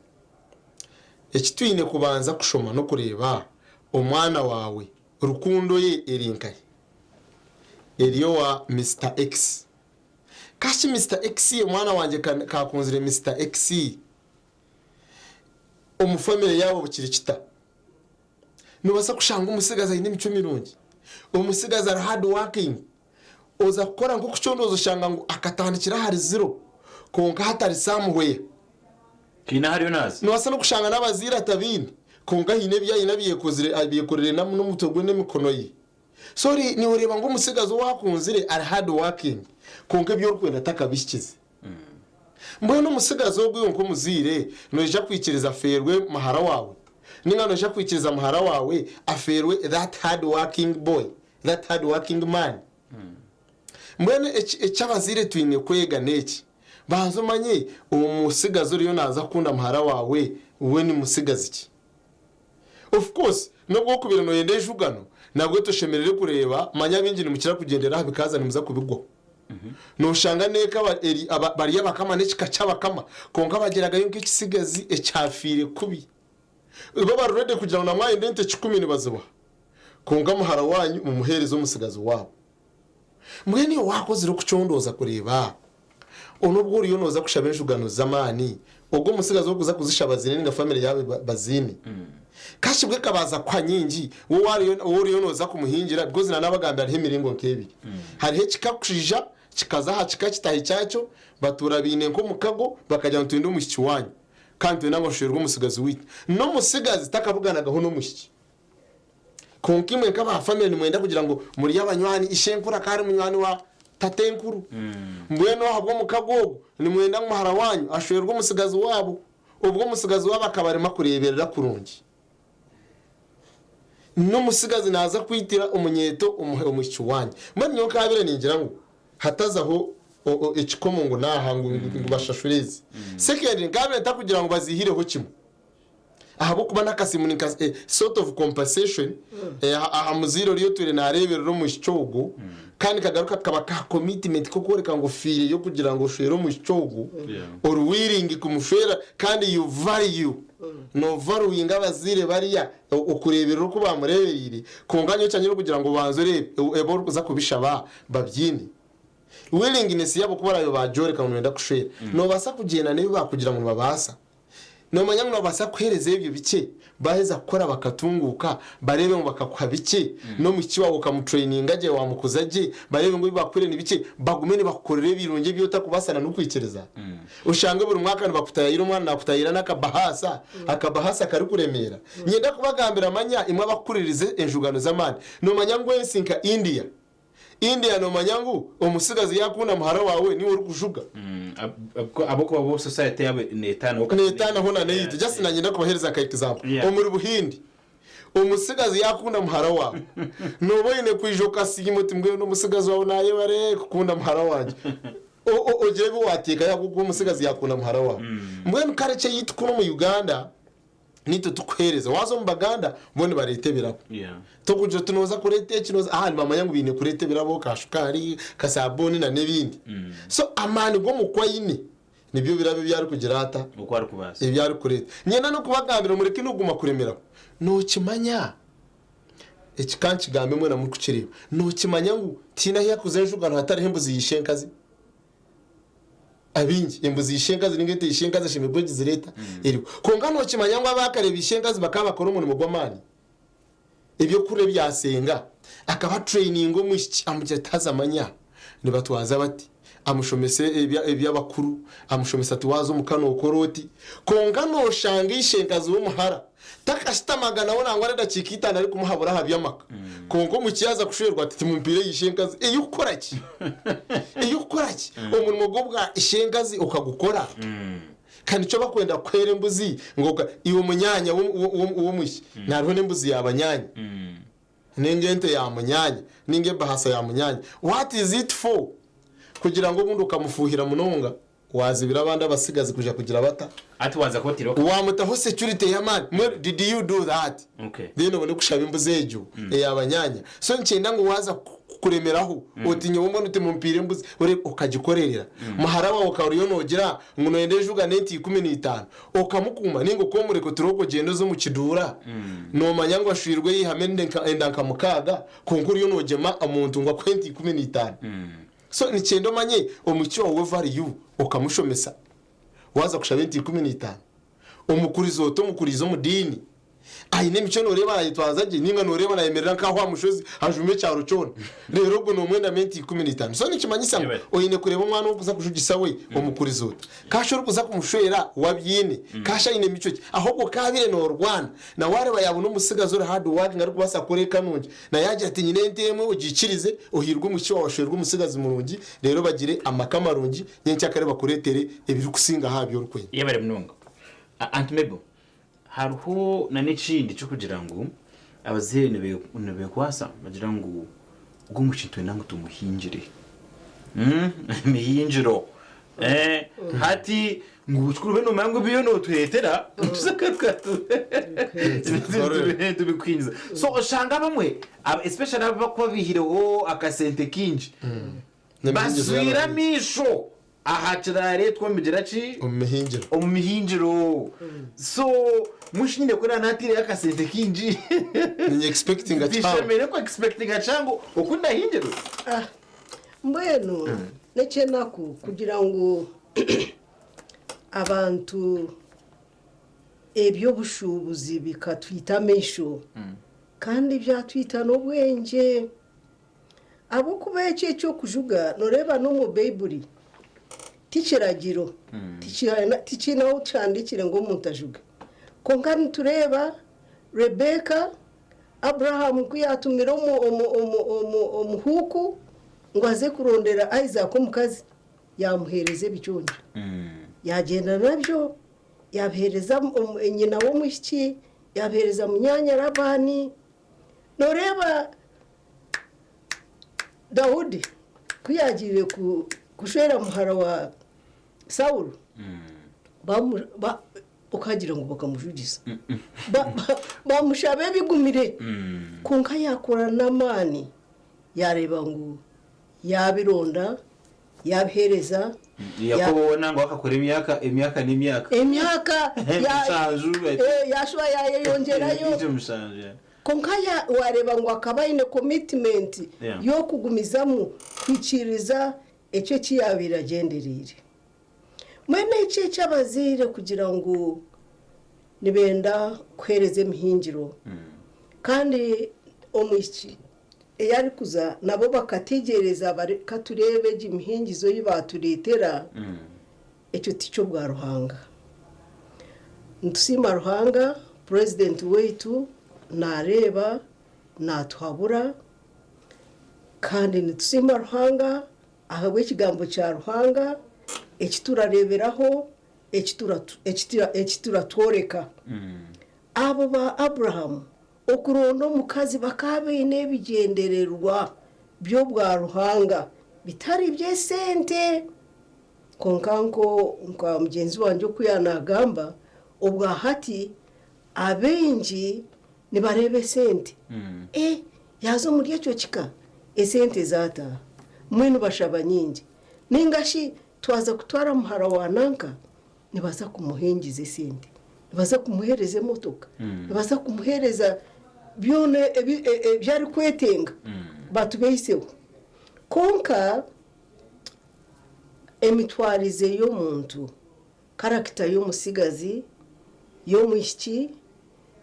Eki twine kubanza kushoma n'okureeba omwana waawe rukundo ye eri nkahi? Eri owa Mister X. Kashi Mister X omwana wangye kaakunzire Mister X omu famire yaabo bukiri kita? Noobaasa kushanga omutsigazi aine emicwe mirungi, omutsigazi ari hard working, oza kukora nk'okucondooza oshanga ngu akatandikira ahari ziro kwonka hatari somewhere. Haine ahu ariyo naaza. Noobaasa n'okushanga n'abazaire atabaine kwonka haine ebi aine abyekozire abyekorere n'omutwe gwe n'emikono ye. So nooreeba ngu omutsigazi ou akunzire ari hard working kwonka ebi orikwenda takabihikize. Mbwenu omutsigazi ogwo iwe nk'omuzaire noija kwikiriza afeerwe muhara waawe? Nainga noija kwikiriza muhara waawe afeerwe that hard working boy, that hard working man? Mbwenu eki abazaire twine kwega n'eki, banza omanye omutsigazi oriyo naaza kukunda muhara waawe we ni mutsigazi ki? Of course n'obu orikubaire nooyenda enjugano, nabwo toshemereire kureeba manya abaingi nimukira kugyendera aha bikaaza nimuza kubigwaho. Nooshanga n'eka eri bari abakama n'ekika ky'abakama kwonka bagyeragayo nk'ekitsigazi ekyafiire kubi. Bo bari ready kugira ngu na mwayenda ente kikumi nibazibaha kwonka muhara waanyu mumuheereze omutsigazi waabo. Mbwenu iwe waakozire okucondooza kureeba onu obu oriyo nooza kushaba enjugano z'amaani ogwo omutsigazi orikuza kuzishaba aziine nainga famire yaabo baziine? Kashibwe ekabaasa kukuha nyingi wowe oriyo nooza kumuhingira because nanabagambira hariho emiringo nk'ebiri. Hariho ekikakwija kikaza aha kika kitahi kyakyo batuura baine nk'omukago bakagira ngu nitwenda omwishiki waanyu kandi nitwenda ngu ashwerwe omutsigazi waitu. N'omutsigazi takabuganagaho n'omwishiki. Kwonka imwe nk'aba famire nimwenda kugira ngu muri abanywani, ishenkuru akaba ari munywani wa tatenkuru. Mbwenu ahabw'omukago ogwo nimwenda ngu muhara waanyu ashwerwe omutsigazi waabo. Obwo omutsigazi waabo akaba arimu akureeberera kurungi. N'omutsigazi naaza kwitira omunyeeto omwishiki waanyu. Mbwenu nyowe nkaabaire ningira ngu hatazaho ekikomo ngu n'aha ngu bashashure ezi. Secondly, nkaabaire ntakugira ngu baziihireho kimwe. Ahabw'okuba n'akasimu ni nka sort of compensation aha muzaire oriya otwire naareeberera omwishiki ogwo kandi kagaruka kaba ka commitment k'okworeka ngu ofiireyo kugira ngu oshwere omwishiki ogwo, ori willing kumushwera kandi you value, noovaluinga abazaire bariya okureeberera oku baamureebereire kwonka nyowe kyangye n'okugira ngu obanze oreebe ebi orikuza kubishaba babyine. Willingness yaabo ku baraabe baagyoreka ngu nibenda kushwera, noobaasa kugyenda n'ebi baakugira ngu nibabaasa. Noomanya ngu noobaasa kuheereza ebyo bikye, baaheza kukora bakatunguuka, bareebe ngu bakakuha bikye, n'omwishiki waawe okamutureyininga gye, waamukuza gye, bareebe ngu ebi baakuhaire ni bikye, bagume nibakukorera ebirungi ebi otarikubaasa na n'okwikiriza. Oshange buri mwaka nibakutaayaayira omwana naakutaayira n'akabahaasa, akabahaasa karikuremeera. Niinyenda kubagambira manya imwe abakukuririza enjugano z'amaani, noomanya ngu ensi nka India, India nomanya ngu omutsigazi yakunda muhara wawe niwe orikujuga. Ahabw'okuba bo society yabo netaanaho kakye Netaanaho na n'eyaitu. Just nanyenda kubahereza nka example. Omuri Buhindi, omutsigazi yakunda muhara wawe, noba oine kwija okasiima oti mbwenu omutsigazi wawe nayebare kukunda muhara wangye. Ogire ebi wateekayo ahabw'okuba omutsigazi yakunda muhara wawe. Mbwenu culture eyaitu kunu omu Uganda, Naitwe tukuheereza. Waaza omu Baganda, bo nibareeta ebirabo. Tokugira oti nooza kureeta eki, nooza, aha nibamanya ngu baine kureeta ebirabo, ka shukaari, ka saabuuni na n'ebindi. So amaani g'omuku aine, nibyo birabo ebi arikugira ata? Oku arikubaasa. Ebi arikureeta. Niinyenda n'okubagambira mureke n'okuguma kuremeraho. Nookimanya, eki ka nkigambe mwena murikukireeba, nookimanya ngu tihaine ahu yakuza enjugano hatariho embuzi ya ishenkazi? Abaingi, embuzi ya ishenkazi ninga ente ya ishenkazi eshemereire kuba egizire eta? Eriho. Kwonka nookimanya ngu abaakare ba ishenkazi bakaba bakora omurimo gw'amaani? Ebyokurya ebyasenga. Akaba atureyininga omwishiki amugira ati haza manya nibatwaza bati. Amushomesa eby'abakuru, amushomesa ati waaza omuka nookora oti. Kwonka nooshanga ishenkazi w'omuhara takashutamaga nawe nangwa n'edakiika itaano arikumuhabura aha by'amaka. Kwonka omwishiki yaaza kushwerwa ati timumpaire ya ishenkazi. Ey'okukora ki? Ey'okukora ki? Omurimo gw'obwa ishenkazi okagukora? Ka nikyo bakwenda kukuheera embuzi ngu oka iwe munyaanya w'omwishiki, hariho n'embuzi ya banyaanya, ninga ente ya munyaanya, ninga ebahasa ya munyaanya. What is it for? Kugira ngu obundi okamufuuhira munonga, waazibira abandi abatsigazi kwija kugira bata? Hati waaza kuba otiireho. Waamutaho security y'amaani. Mbwenu did you do that? Okay. Then obone kushaba embuzi egyo eya banyaanya. So nikyenda ngu waaza kukuremeraho oti nyowe mbwenu timumpaire embuzi, ore okagikorerera. Muhara waawe okaba oriyo noogira ngu nooyenda enjuga n'ente 15, okamukuuma nainga okomureka oti rooko gyenda oze omu kiduura, noomanya ngu ashwirwe yaihamu enda nka mukaaga, kwonka oriyo noogyema omuntu ngu akuhe ente 15. So nikyenda omanye omwishiki waawe we value okamushomesa. Waaza kushaba ente 15, omukurize ota omukuriize omu diini? Aine emicwe nooreeba naayetwaza gye nainga nooreeba naayemerera nk'aho aha mushozi ajuuma ekyaro kyona? Reero obwo noomwendamu ente 15. So nikimanyisa ngu oine kureeba omwana ou orikuza kujugisa we omukurize ota? Kaashi orikuza kumushwera we abyine? Kaashi aine micwe ki? Ahobwo kaabaire noorwana na waareeba yaabona omutsigazi ori hard working arikubaasa kukora eka nungi, na yaagira ati nyine ente emwe ogiikirize ohiirwe omwishiki waawe ashwerwe omutsigazi murungi reero bagire amaka marungi nyenkyakare bakureetere ebirikusingaho aha bi orikwenda. Yebare munonga. Aunt Mabel, Hariho na n'ekindi ky'okugira ngu abazaire nibekwasa nibagira ngu ogu omwishiki nitwenda ngu tumuhingire. Emihingiro. Hati ngu kikuru obe noomanya ngu ebi nootureetera tubikuhingiza. So oshanga abamwe especially abakuba baihireho akasente kaingi baswire amaisho Aha kirareetwa omu migira ki? Omu mihingiro. Omu mihingiro. So mbwenu shi nyine kuba naataireyo akasente kaingi? Ninye expectinga kihango. Tishemereire ku expectinga kihango oku ndahingirwe? Ah, mbwenu n'eky'enaku kugira ngu abantu eby'obushuubuzi bikatwita amaisho kandi byatwita n'obwengye. Ahabw'okuba eki eky'okujuga nooreeba n'omu Baiburi ti kiragiro, tikiine ahu kihandiikire ngu omuntu ajuge. Kwonka nitureeba Rebeka, Abrahamu ku yaatumire omuhuuku ngu aze kurondera Isaaka omukazi, yaamuheereza ebiconco. Yaagyenda nabyo, yaabiheereza nyina w'omwishiki, yaabiheereza munyaanya Labaani. Nooreeba Daudi ku yaagiire kushwera muhara wa Saulo, Okagira ngu bakamujugiza. Bamushaba ebigumire kwonka yaakora n'amaani yaareeba ngu yaabironda, yaabiheereza. Yakobo we nangwa akakora emyaka emyaka n'emyaka. Emyaka Mushanju. Yaashuba yaayeyongyerayo. Mushanju. Kwonka waareeba ngu akaba aine komitimenti y'okugumizamu kuhikiiriza ekyo eki yaabaire agyendereire. Mbwenu eki eky'abazaire kugira ngu nibenda kuheereza emihingiro kandi omwishiki ei arikuza nabo bakategyereza ka tureebe egi mihingizo ei baatureetera, ekyo tiky'obwa Ruhanga. Nitusiima Ruhanga purezidenti waitu naareeba, naatuhabura kandi nitusiima Ruhanga Ahabw'ekigambo kya Ruhanga eki turareeberaho, eki turatworeka. Abo ba Abrahamu okuronda omukazi bakaba baine ebigyendererwa by'obwa Ruhanga bitari by'esente. Kwonka nka mugyenzi wangye oku yaanagamba, obwa hati Abaingi nibareeba esente. Eh, yaaza omuri ekyo kika, esente zaataaha. Mbwenu bashaba nyingi. Nainga shi twaza kutwara muhara wa nanka, nibaza kumuhingiza esente, nibaza kumuheereza emotoka, nibaza kumuheereza byona ebi ebi arikwetenga, batubeiseho. Kwonka emitwarize y'omuntu Karakita y'omutsigazi, y'omwishiki,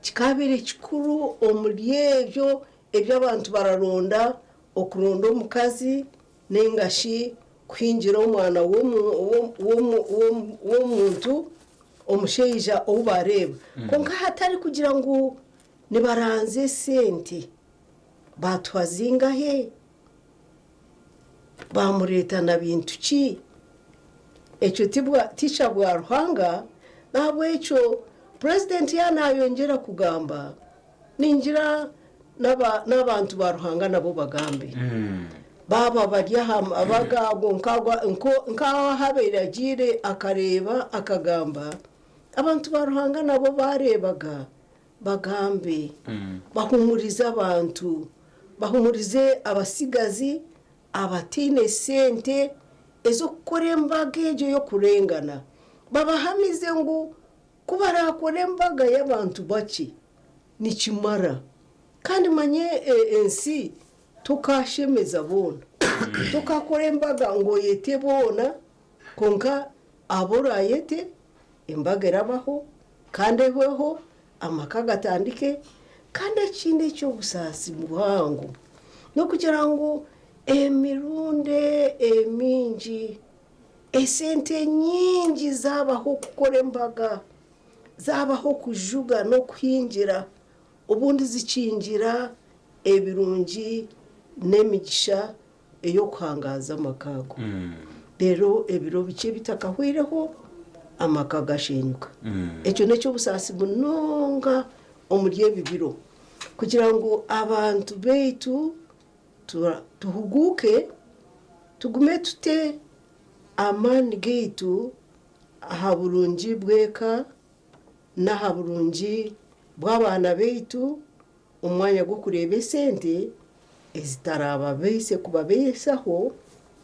kikaabaire kikuru omuri ebyo ebi abantu bararonda, okuronda omukazi nainga shi kuhingira omwana w'omuntu omushaija ou baareeba. Kwonka hatari kugira ngu nibaranzya esente, baatuha zingahe? Baamureeta na bintu ki? Ekyo ti kya bwa Ruhanga, n'ahabw'ekyo Purezidenti yaaba naayongyera kugamba, ningira n'abantu ba Ruhanga nabo bagambe. Baaba bari aha mabaga ago nk'ahu abaire agiire akareeba akagamba, abantu ba Ruhanga nabo baareebaga bagambe, bahuumurize abantu, bahuumurize abatsigazi abataine sente ez'okukora embaga egyo y'okurengana, babahamize ngu ku baraakore embaga y'abantu bakye nikimara. Kandi manya ensi tokaashemeza boona, tokaakora embaga ngu oyete boona, kwonka abu oraayete Embaga erabaho kandi ehweho, amaka gatandike, kandi ekindi eky'obusaasi buhango n'okugira ngu emirundi emingi esente nyingi zaabaho kukora embaga, zaabaho kujuga n'okuhingira, obundi zikingira ebirungi n'emigisha ey'okuhangaaza amaka ago. Reero ebiro bikye bitakahweireho, amaka gashenyuka. Ekyo n'eky'obusaasi munonga omuri ebi biro, kugira ngu abantu baitu tuhuguuke, tugume tute amaani gaitu aha burungi bw'eka n'aha burungi bw'abaana baitu, Omu mwanya gw'okureeba esente ezitaraababaise kubabaisaho,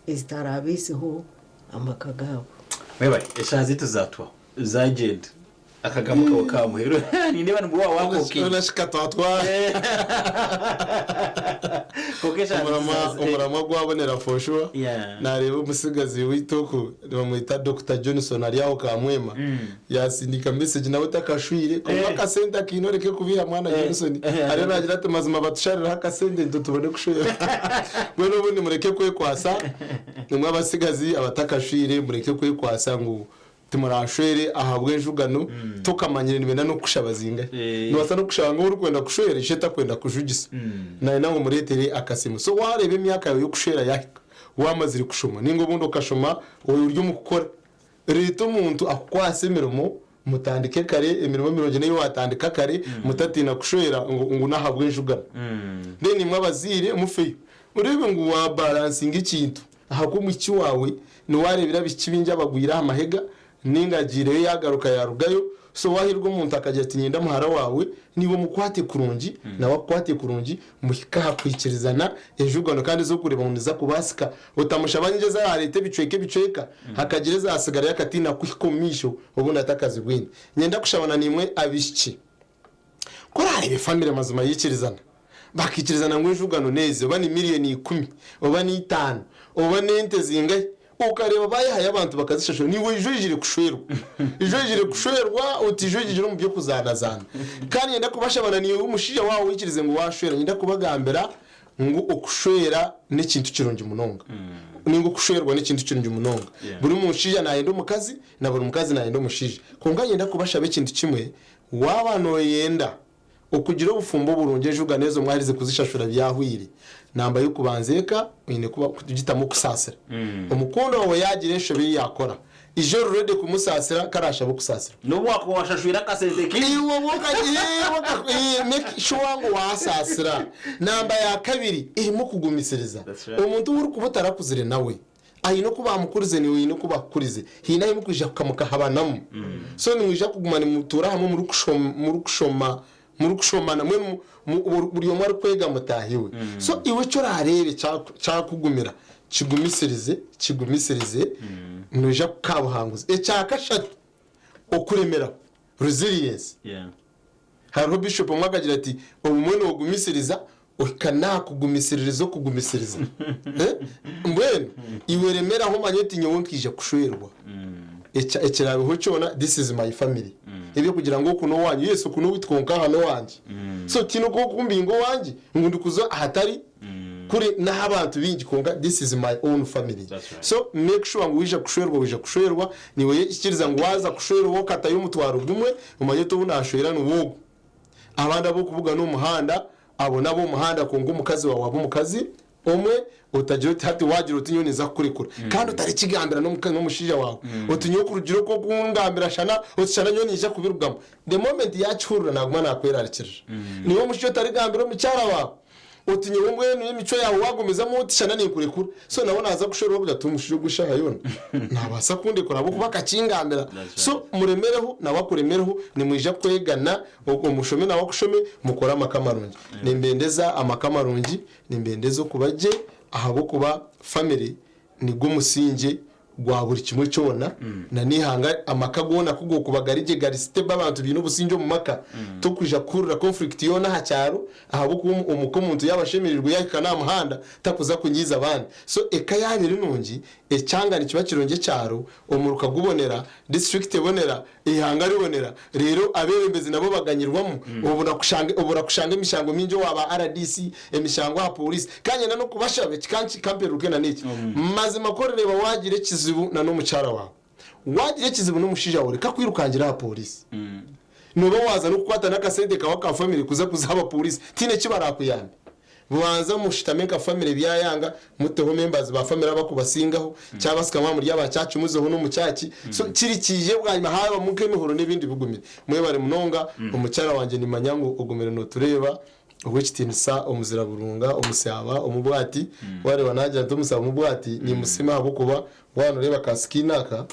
ezitaraabaiseho amaka gaabo. Webare, eshaaha zaitu zaatuhwaho, zaagyenda. Akagambo kawe ka muheru. Nindeeba nibwo waaba waakookire. Hoona shi ka twatwara. Kwonka eshaaha zaitu Omuramwa zaaza. omuramwa gwabonera for sure. Yeah. Naareeba omutsigazi waitu oku nibamweta Dokita Johnson ari aho Kamwema. Yasindika message nawe takashwire kwonka akasente akiine oreke kubiiha mwana Johnson ariyo nagira ati mazima batusharireho akasente nitwe tubone kushwera mbwenu obundi mureke kwekwasa imwe abatsigazi abatakashwire mureke kwekwasa ngu timurashwere ahabw'enjugano tokamanyire nibenda n'okukushaba zingahi nibabaasa n'okukushaba ngu ou orikwenda kushwera ishe takwenda kujugisa nayenda ngu omureetere akasimu so wareeba emyaka yaawe y'okushwera yahika wamazire kushoma ninga obundi okashoma ori omu kukora Reeta omuntu akukwase emirimo mutandike kare, emirimo mirungi n'ei waatandika kare mutatiina kushwera ngu ngu n'ahabw'enjugano. Then imwe abazaire mufeyo oreebe ngu waabalansinga ekintu ahakuba omwishiki waawe niwe areebire abaishiki baingi abagwire aha mahega. Ninga agiireyo yaagaruka yaarugayo. So waahirwa omuntu akagira ati niinyenda muhara waawe, naiwe omukwate kurungi, nawe akukwate kurungi, muhike aha kwikirizana enjugano kandi ez'okureeba ngu niziza kubaasika. Otamushaba nyingi ezi araareete ebicweka ebicweka, hakagira ezaatsigarayo akatiina kuhika omu maisho obundi atakazibwine. Niinyenda kushaba na naimwe abaishiki. Ku oraareebe famire mazima yaikirizana, bakaikirizana ngu enjugano n'ezi, oba ni miriyoni ikumi, oba ni itaano, oba n'ente zingahi, okareeba baayehayo abantu bakazishashura, naiwe oija oijire kushwerwa. Oija oijire kushwerwa, otaija oijire omu by'okuzaanazaana. Kandi niinyenda kubashaba na naiwe omushaija waaba oikirize ngu waashwera, niinyenda kubagambira ngu okushwera n'ekintu kirungi munonga. Nainga okushwerwa n'ekintu kirungi munonga. Buri mushaija naayenda omukazi, na buri mukazi naayenda omushaija. Kwonka niinyenda kubashaba ekintu kimwe, Waaba nooyenda okugira obufumbo burungi enjugano ezo mwaherize kuzishashura byahweire. Namba y'okubanza eka oine kuba kugitamu okusaasira. Omukundwa waawe yaagira enshobe ei yaakora, ija ori ready kumusaasira ku araashabe okusaasirwa. N'obu waakuba waashashwire akasente kaingi. Iwe obu make sure ngu waasaasira. Namba ya kabiri erimu okugumisiriza. Omuntu ou orikuba otarakuzire nawe, Aine oku baamukurize naiwe oine oku bakukurize. Haine ahu murikwija kuhika mukahabanamu. So nimwija kuguma nimutuura hamwe murikushoma murikushomana mbwenu buri omwe arikwega mutaahi we. So iwe eki oraareebe kyakugumira kigumisirize kigumisirize noija kukabuhanguza. Ekya kashatu okuremeraho, resilience. Hariho Bishop omwe akagira ati, Obumwe nogumisiriza ohika n'aha kugumisiririza okugumisiriza. Mbwenu iwe remeraho omanye oti nyowe nkaija kushwerwa. Ekiraabeho kyona this is my family. Eby'okugira ngu oku n'owanyu, yes oku n'owaitu kwonka aha n'owangye. So tihaine oku orikumbinga owangye ngu ndikuza ahatari kuri n'ahabantu baingi kwonka this is my own family. So make sure ngu waija kushwerwa waija kushwerwa, naiwe ikiriza ngu waaza kushwerwa okatayo omutwaro gumwe Omanye oti ou naashwera niwe ogu. Abandi ab'okubugana omu muhanda, abo n'ab'omu muhanda kwonka omukazi waawe aba omukazi omwe, otagira oti hati waagira oti nyowe ninza kukurekura. Kandi otarikigambira n'omushaija waawe oti nyowe kurugira oku okungambira shana oti shana nyowe ninyija kubirugamu. The moment yaakihurira naaguma naakwerarikirira. Niiwe omushaija otarigambira omukyara waawe Oti nyowe mbwenu emicwe yaawe waagumizamu oti shana ninkurekura. So nawe naaza kushwerwa agira ati omushaija ogu eshaaha yoona naabaasa kundekura ahabw'okuba akakingambira. So muremereho nawe akuremereho nimwija kwegana omushome nawe akushome mukore amaka marungi. Nimbendeza amaka marungi, nimbendeza okuba gye ahabw'okuba family nigwo musingye gwa buri kimwe kyona na n'eihanga amaka goona ku gokuba gari gye gari stable abantu baine obusingye omu maka tokwija kuhurira conflict yoona aha kyaro ahabw'okuba omuka omuntu yaaba ashemereirwe yaahika n'aha muhanda takuza kunyiiza abandi so eka yaaba eri nungi ekyanga nikiba kirungi ekyaro omuruka gubonera district ebonera eihanga ribonera reero abeebembezi nabo baganyirwamu obura kushanga emishango mingi owa ba rdc, emishango aha pooriisi. Ka nyenda n'okubashaba eki ka mperuke na n'eki. Mazima ku orireeba waagira ekizibu na n'omukyara waawe, waagira ekizibu n'omushaija waawe reka kwirukangira aha pooriisi. Nooba waaza n'okukwata n'akasente kaawe aka famire kuza kuza aha bapooriisi, tihaine eki baraakuyambe. Bubanza mushutame nka family byayanga muteho members ba family abakubasingaho kyabasika mwaba muri aba church muzeho nomu church so kiri kije bwanyima habamu nkemihoro nebindi bigumire mwebare munonga omukyara wangye nimanya ngu ogumire notureba owekitinisa omuzira burunga omusyaba omubwati wareba nagira nti omusyaba omubwati nimusima ahabwokuba Waaba nooreeba ka skin aka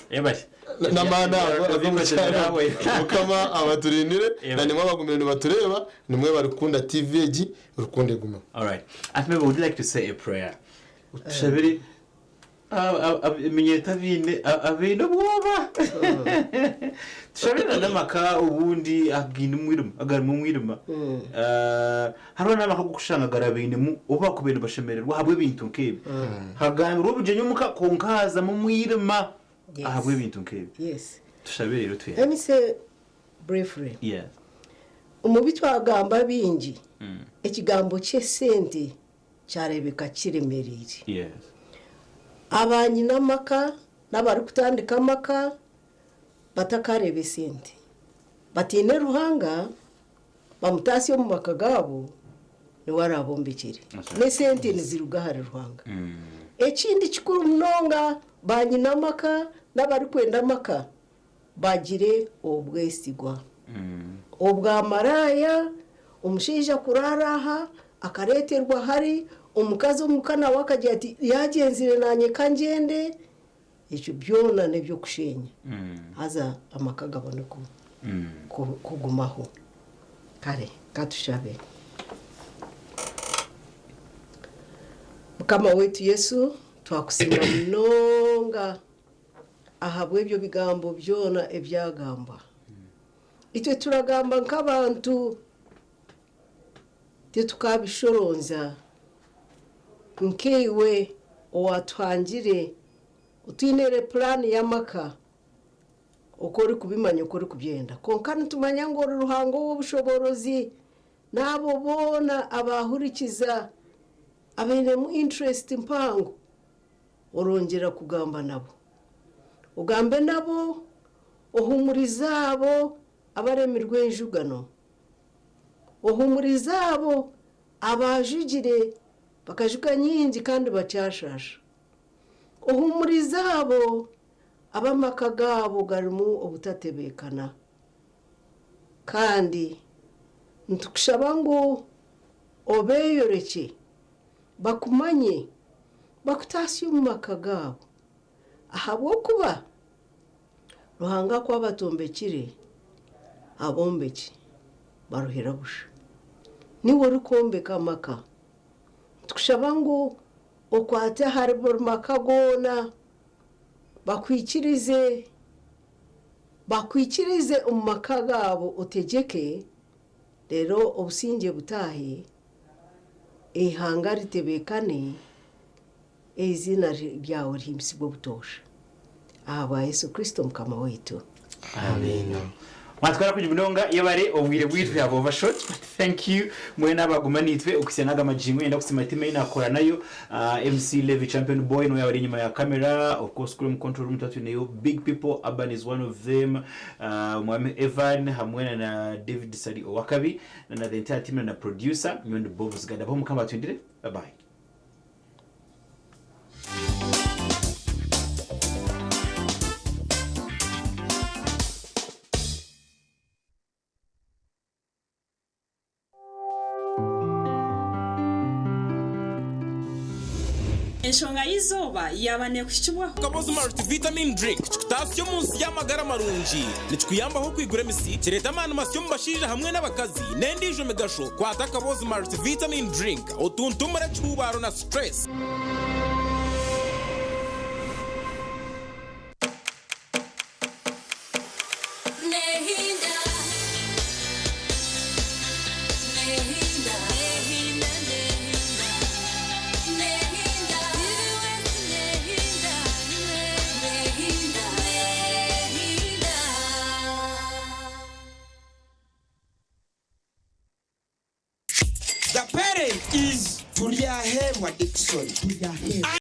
n'amaani ago ag'omukyara Mukama abaturindire na nimwe abagumire nibatureeba nimwe barikukunda TV egi rukundo egumeho. Alright. Aunt Mabel, would you like to say a prayer? Otushabire eminyeeto abaine abaine obwoba. Tushabire na n'amaka obundi againe omwirima, agarimu omwirima. Hariho n'amaka ag'okushanga garabainemu obu baakubaire nibashemererwa ahabw'ebintu nk'ebi. Hagambirwe obugyenyi omuka kwonka haazamu omwirima ahabw'ebintu nk'ebi. Yes. Tushabe reero twemye. Let me say briefly. Yes. Omu bi twagamba bingi, ekigambo ky'esente kyareebeka kiremereire. Yes. Abanyine amaka n'abarikutandika amaka batakareeba esente. Batiine Ruhanga. Bamutaasye omu maka gaabo, niwe araabombekyere. N'esente niziruga ahari Ruhanga. Ekindi kikuru munonga, baanyina amaka n'abarikwenda amaka bagire obwesigwa. Obwamaraaya, omushaija kuraara aha, akareeterwa hari, omukazi omuka nawe akagira ati, yaagyenzire naanye ka ngyende. Ekyo byona n'eby'okushenya haza amaka gabone kugumaho. Kare katushabe. Mukama waitu Yesu, twakusiima munonga ahabw'ebyo bigambo byona ebyagambwa. Itwe turagamba nk'abantu, titukabishoronza nkaiwe owatuhangire otwiniire puraani y'amaka oku orikubimanya oku orikubyenda. Kwonka nitumanya ngu ori Ruhanga ow'obushoboorozi n'abo boona abaahurikiza abainemu interest mpango orongyera kugamba nabo. Ogambe nabo, ohuumurize abo abaremirwe enjugano. Ohuumurize abo abaajugire bakajuga nyingi kandi bakyashaasha. Ohuumurize abo ab'amaka gaabo garimu obutatebeekana. Kandi nitukushaba ngu obeeyorekye, bakumanye, bakutaasye omu maka gaabo. Ahabw'okuba Ruhanga ku abatombekire, abombeki baruhira busha. Niiwe orikwombeka amaka. Nitukushaba ngu okwate ahari buri maka goona, bakwikirize, bakwikirize omu maka gaabo otegyeke, reero obusingye butaahe, eihanga ritebeekane, eiziina ryawe rihimbisibwe obutoosha. Ahabwa Yesu Kristo Mukama waitu. Amiina. Mwatwara kugi munonga yebare obwire bwitu bwaba overshot but thank you mwena abaguma nitwe okuhitsya naga magingo nyenda kusima team eyi nakora nayo MC Levy Champion Boy niwe yaba ari enyima ya camera of course kuri omu control room tuba twineyo big people Urban is one of them Omwami Evan hamwe na na David Ssali Owakabi na na the entire team na na producer nyowe ndi Bobs Gada abaho Mukama abatwindire bye bye. Enshonga y'eizooba yaaba neekuhikibwaho. Kabozi Multivitamin Drink kikutaasya omu nsi y'amagara marungi. Nikikuyambaho okwigura emisi, kireeta amaani masya omu bashaija hamwe n'abakazi, n'endiijo migasho. Kwata Kabozi Multivitamin Drink otuntumure ekihuubaaro na stress. The parent is Turyaheebwa Dickson.